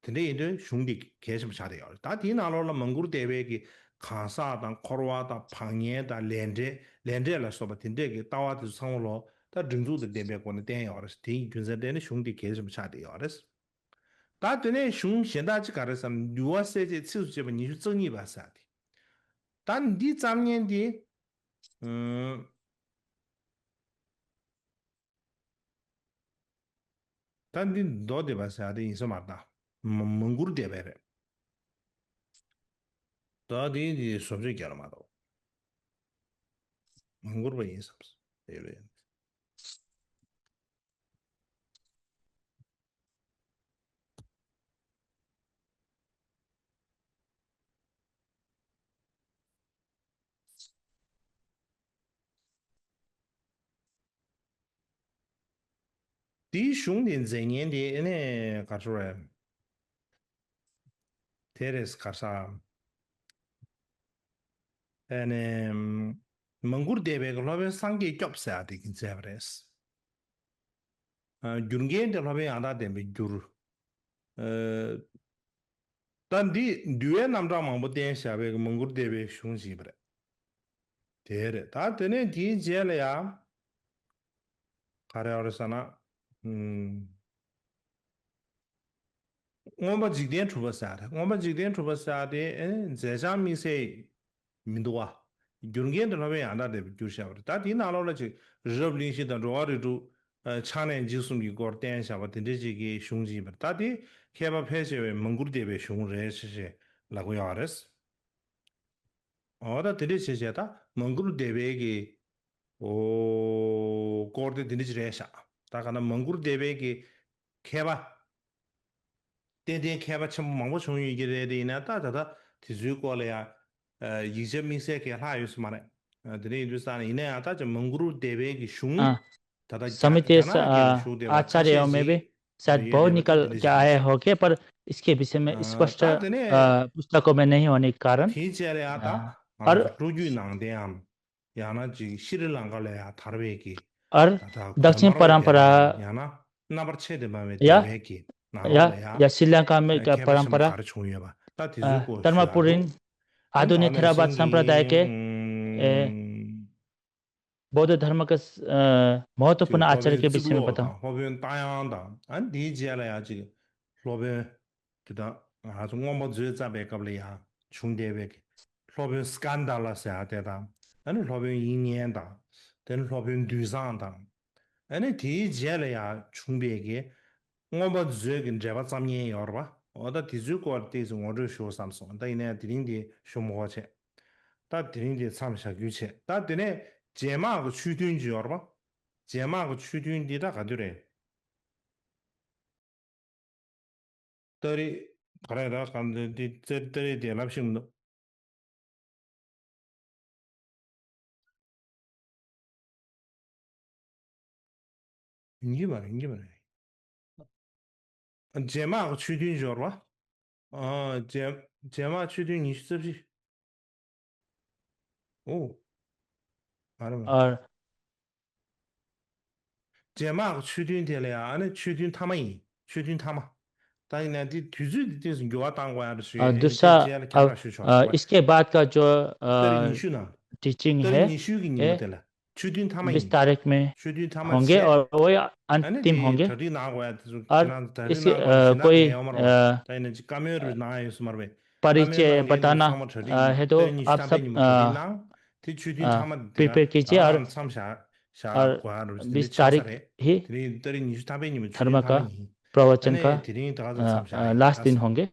དེ་འདྲ་ཡིན་དུས་གཞུང་འདི་གལ་ཆེན་པོ་ཆགས་བསྡད་ཡོད་རེད། ད་དེའི་ནང་ལོགས་ལ་མང་གུར་སྡེ་པའི་གི་གང་ཟག་དང་འཁོར་བ་དང་བག་ཉལ་དང་ལས་འབྲས་ལས་འབྲས་ལ་སོགས་པ་དེ་འདྲས་ཀྱི་ལྟ་བ་དེ་ཚོ་ཚང་མ་ལོ་ད་སྒྲིག་འཛུགས་དང་ལྡན་པའི་སྒོ་ནས་བསྟན་ཡོད་རེད། དེའི་རྒྱུ་མཚན་བརྟེན་ནས་གཞུང་འདི་གལ་ཆེན་པོ་ཆགས་བསྡད་ཡོད་རེད། ད་དེ་ནས་གཞུང་གཞན་དག་ཅིག་ག་རེ་ཟེར་ན། འདུལ་བ་གསལ་བྱེད་ཚིགས་སུ་བཅད་པ་ཉི་ཤུ་རྩ་གཉིས་པ་ཟེར་ཏེ། ད་འདི་བརྩམས་མཁན་དེ། ཨུམ། ད་འདི་མདོ་སྡེ་པ་ཟེར་ཡ་དེ་ཡིན་ས་མ་རེད་ད། མ་མང་གུར་སྡེ་པ་རེད། ད་དེ་འདི་བཟོ་བཅོས་རྒྱག་ལ་མ་གཏོགས། མང་གུར་པ་ཡིན་བསམ་སོང་། ཡོད་རེད། དེའི་གཞུང་དེ་མཛད་མཁན་དེ་ཨ་ནི་ག་རེ་ཟེར་རེད། དེ་རེད། ག་རེ་ཟེར། ཨ་ནི་མང་གུར་སྡེ་པའི་སློབ་དཔོན་སངས་རྒྱས་སྐྱོབ་ཟེར་ཡ་དེ་གིས་མཛད་པ་རེད། ཨ། བསྒྱུར་མཁན་དེ་སློབ་དཔོན་ཡང་དག་ལྡན་པས་བསྒྱུར། ཨ། ད་འདི་འདུལ་བའི་རྣམ་གྲངས་མང་པོ་བསྟན་བཞག་པའི་མང་གུར་སྡེ་པའི་གཞུང་ཞིག་ཡིན་པ་རེད། དེ་རེད། ད་དེ་ནས་དེའི་རྗེས་ལ་ཡང་ག་རེ་ཡོད་རེད་ཟེར་ན། ཨུམ། མངོན་པ་འཇིག་རྟེན་གྲུབ་པ་ཟེར་ཡ་རེད། མངོན་པ་འཇིག་རྟེན་གྲུབ་པ་ཟེར་ཡ་དེ་ཨེ་མཛད་བྱང་དམིགས་བསལ་མི་འདུག་བ། རྒྱུ་རྐྱེན་དེ་སློབ་དཔོན་ཡང་དག་བསྡུས་པས་བསྒྱུར་བཞག་པ་རེད། ད་དེའི་ནང་ལོགས་ལ་ཅིག་རི་རབ་གླིང་བཞི་དང་འགྲོ་བ་རིགས་དྲུག་ཨ་ཕྱག་ལེན་འཇིག་གསུམ་གྱི་སྐོར་བསྟན་བཞག་པ་དེ་འདྲ་ཅིག་གི་གཞུང་ཅིག་ཡིན་པ་རེད། ད་དེ་མཁས་པ་ཕལ་ཆེ་བས་མང་བཀུར་སྡེ་པའི་གཞུང་རེད་ཅེས་ཅེས་ལབ་ཀྱི་ཡོད་རེད། འོ་ད་དེ་འདྲ་བྱས་བྱས་ད་མང་བཀུར་སྡེ་པའི་གི་འོ་སྐོར་དེ་དེ་འདྲ་ཅིག་རེད་ཤག་ད་ག་ན་མང་བཀུར་སྡེ་པའི་གི་མཁས་པ། ཏན་ཏན་མཁས་པ་ཆེན་པོ་མང་པོ་བྱུང་ཡོད་ཀྱི་རེད། དེ་ཡིན་ན་ད་ད་ལྟ་དེ་ཚོའི་སྐོར་ལ་ཡང་ཡིག་ཆ་དམིགས་བསལ་གང་ཡང་ལྷག་ཡོད་ས་མ་རེད། དེ་འདྲ་ཡིན་དུས་ཙང་ནས་ཡིན་ན་ཡང་ད་ཅིག་མང་བཀུར་སྡེ་པའི་གི་གཞུང་ཨ། ད་ལྟ་རྒྱ་རྒྱ་ནག་གི་གཞུང་སྡེ་པ་ཁ་ཤས་ཤིག་शायद बहुत निकल के आया होंगे, पर इसके विषय में स्पष्ट अ, पुस्तकों में नहीं होने के कारण। དེའི་རྗེས་ལ་ཡང་ད་ང་ཚོ་ལོ་རྒྱུས་ནང་བསྟན་འམ། ཡང་ན་ཅིག་ཤྲི་ལངྐ་ལ་ཡང་དར་བའི་གི་और ད་ལྟ་दक्षिण གོ་མར་པའི་परंपरा སྡེ་པ་ཡང་ན་རྣམ་པར་ཕྱེ་བདེ་འབར་བའི་སྡེ་པའི་གི་ནང་ལོགས་ལ་ཡང་या श्रीलंका में མཁས་པ་ཆེན་པོ་परंपरा ག་རེ་བྱུང་ཡོད་པ་ད་དེ་ཚོའི་སྐོར་धर्मपुरीन ཞུ་ཡག་འདུག་ཨ་ནི་ད་ནང་བཞིན་གྱི་ཨ། बौद्ध धर्म का महत्वपूर्ण ཨ་ནི་आचार्य के विषय में बताओ། སློབ་དཔོན་རྟ་དབྱངས་དང་ཨ་ནི་དེའི་རྗེས་ལ་ཡང་ཅིག་སློབ་དཔོན་དེ་དག་ང་ཚོ་མངོན་པ་མཛོད་བརྩམས་པའི་སྐབས་ལ་ཡང་བྱུང་བསྡད་པའི་སློབ་དཔོན་སྐན་དྷ་ལ་ཟེར་ཡ་དེ་དང་ཨ་ནི་སློབ་དཔོན་དབྱིག་གཉེན་དང་དེ་ནི་སློབ་དཔོན་འདུས་བཟང་དང་ཨ་ནི་དེའི་རྗེས་ལ་ཡང་བྱུང་བའི་གི་མངོན་པ་མཛོད་ཀྱི་འགྲེལ་པ་བརྩམས་མཁན་ཡོད་རེད་པ། འོ་ད་དེ་ཚོའི་སྐོར་ཏོག་ཙམ་ངོ་སྤྲོད་ཞུ་བསམ་སོང་། ད་ཡིན་ནའི་དེ་རིང་འདི་ཞུ་མི་དགོས་བྱས། ད་དེ་རིང་འདི་མཚམས་བཞག་རྒྱུ་བྱས། ད་དེ་ནས་རྗེས་དམག་གི་ཆོས་མཐུན་ཅིག་ཡོད་རེད་པ། རྗེས་དམག་གི་ཆོས་མཐུན་འདི་ད་ག་དུས་རེད། ཏ་རིག་ག་རེ་ར་ག་འདི་འདི་ཙེ་ཏ་རིག་དེ་ལབ་ཤེས་མི་འདུག་ཡིན་གྱི་མ་རེད། ཡིན་གྱི་མ་རེད། རྗེས་དམག་གི་ཆོས་མཐུན་འབྱོར་བ། ཨ། རྗེས་རྗེས་དམག་ཆོས་མཐུན་ཉི་ཤུ་རྩ་བཞི། ཨོ། མ་རེད་མ་རེད། ཨ། རྗེས་དམག་གི་ཆོས་མཐུན་དེ་ལ་ཡང་ཨ་ནི་ཆོས་མཐུན་ཐ་མ་ཡིན། ཆོས་མཐུན་ཐ་མ། ད་ཡིན་ན་འདི་དུས་ཚོད་འདི་ཏོག་ཙམ་འགྱུར་བ་བཏང་དགོས་ཡ་རེད་ཞུ་ཡ། ཨ། ཡིན་དུས་ས་རྗེས་ལ་ཁྱད་པར་ཞུ་ཆོག་ཨ། इसके बाद का जो ཏ་རིག་ཉི་ཤུ་ནང་ཏ་རིག་ཉི་ཤུ་གི་ཉིན་མོ་དེ་ལ་ཆོས་མཐུན་ཐ་མ་ཡིན། बीस तारीख में ཆོས་མཐུན་ཐ་མ་होंगे ཡིན། और वही ཨ་ནི་अंतिम དེ་होंगे གྲ་སྒྲིག་གནང་དགོས་ཡ་དེ་ཚོ་ཁྱེད་རང་ཚོ་གྲ་སྒྲིག་གནང་དགོས་ཡ་ཞེ་དྲག་གལ་ཡོད་མ་རེད་པ། ད་ཡིན་ན་ཅིག་བཀའ་མོལ་རེ་གནང་ཡ་ཡོད་ས་མ་རེད་པས། བཀའ་མོལ་परिचय གནང་མཁན་དེ་बताना ཚང་མ་གྲ་སྒྲིག་གནང་། है तो ཏ་རིག་ཉི་ཤུ་आप ཐམ་པའི་सब ཉིན་མོ་གྲ་སྒྲིག་གནང་། དེ་ཆོས་མཐུན་ཐ་མ་དེ་प्रिपेयर कीजिए ད་और མཚམས་བཞག་བཞག་ཨ། དགོས་ཡ་རེད། དེ་ནི་बीस ཆ་ཚ་तारीख རེད། ही དེ་རིང་ཏ་རིག་ཉི་ཤུ་ཐམ་པའི་ཉིན་མོ་ཆོས་མཐུན་ཐ་མ་ཡིན། ཨ་ནི་དེ་རིང་ད་ག་ཚོད་མཚམས་བཞག་ཡིན། लास्ट दिन होंगे।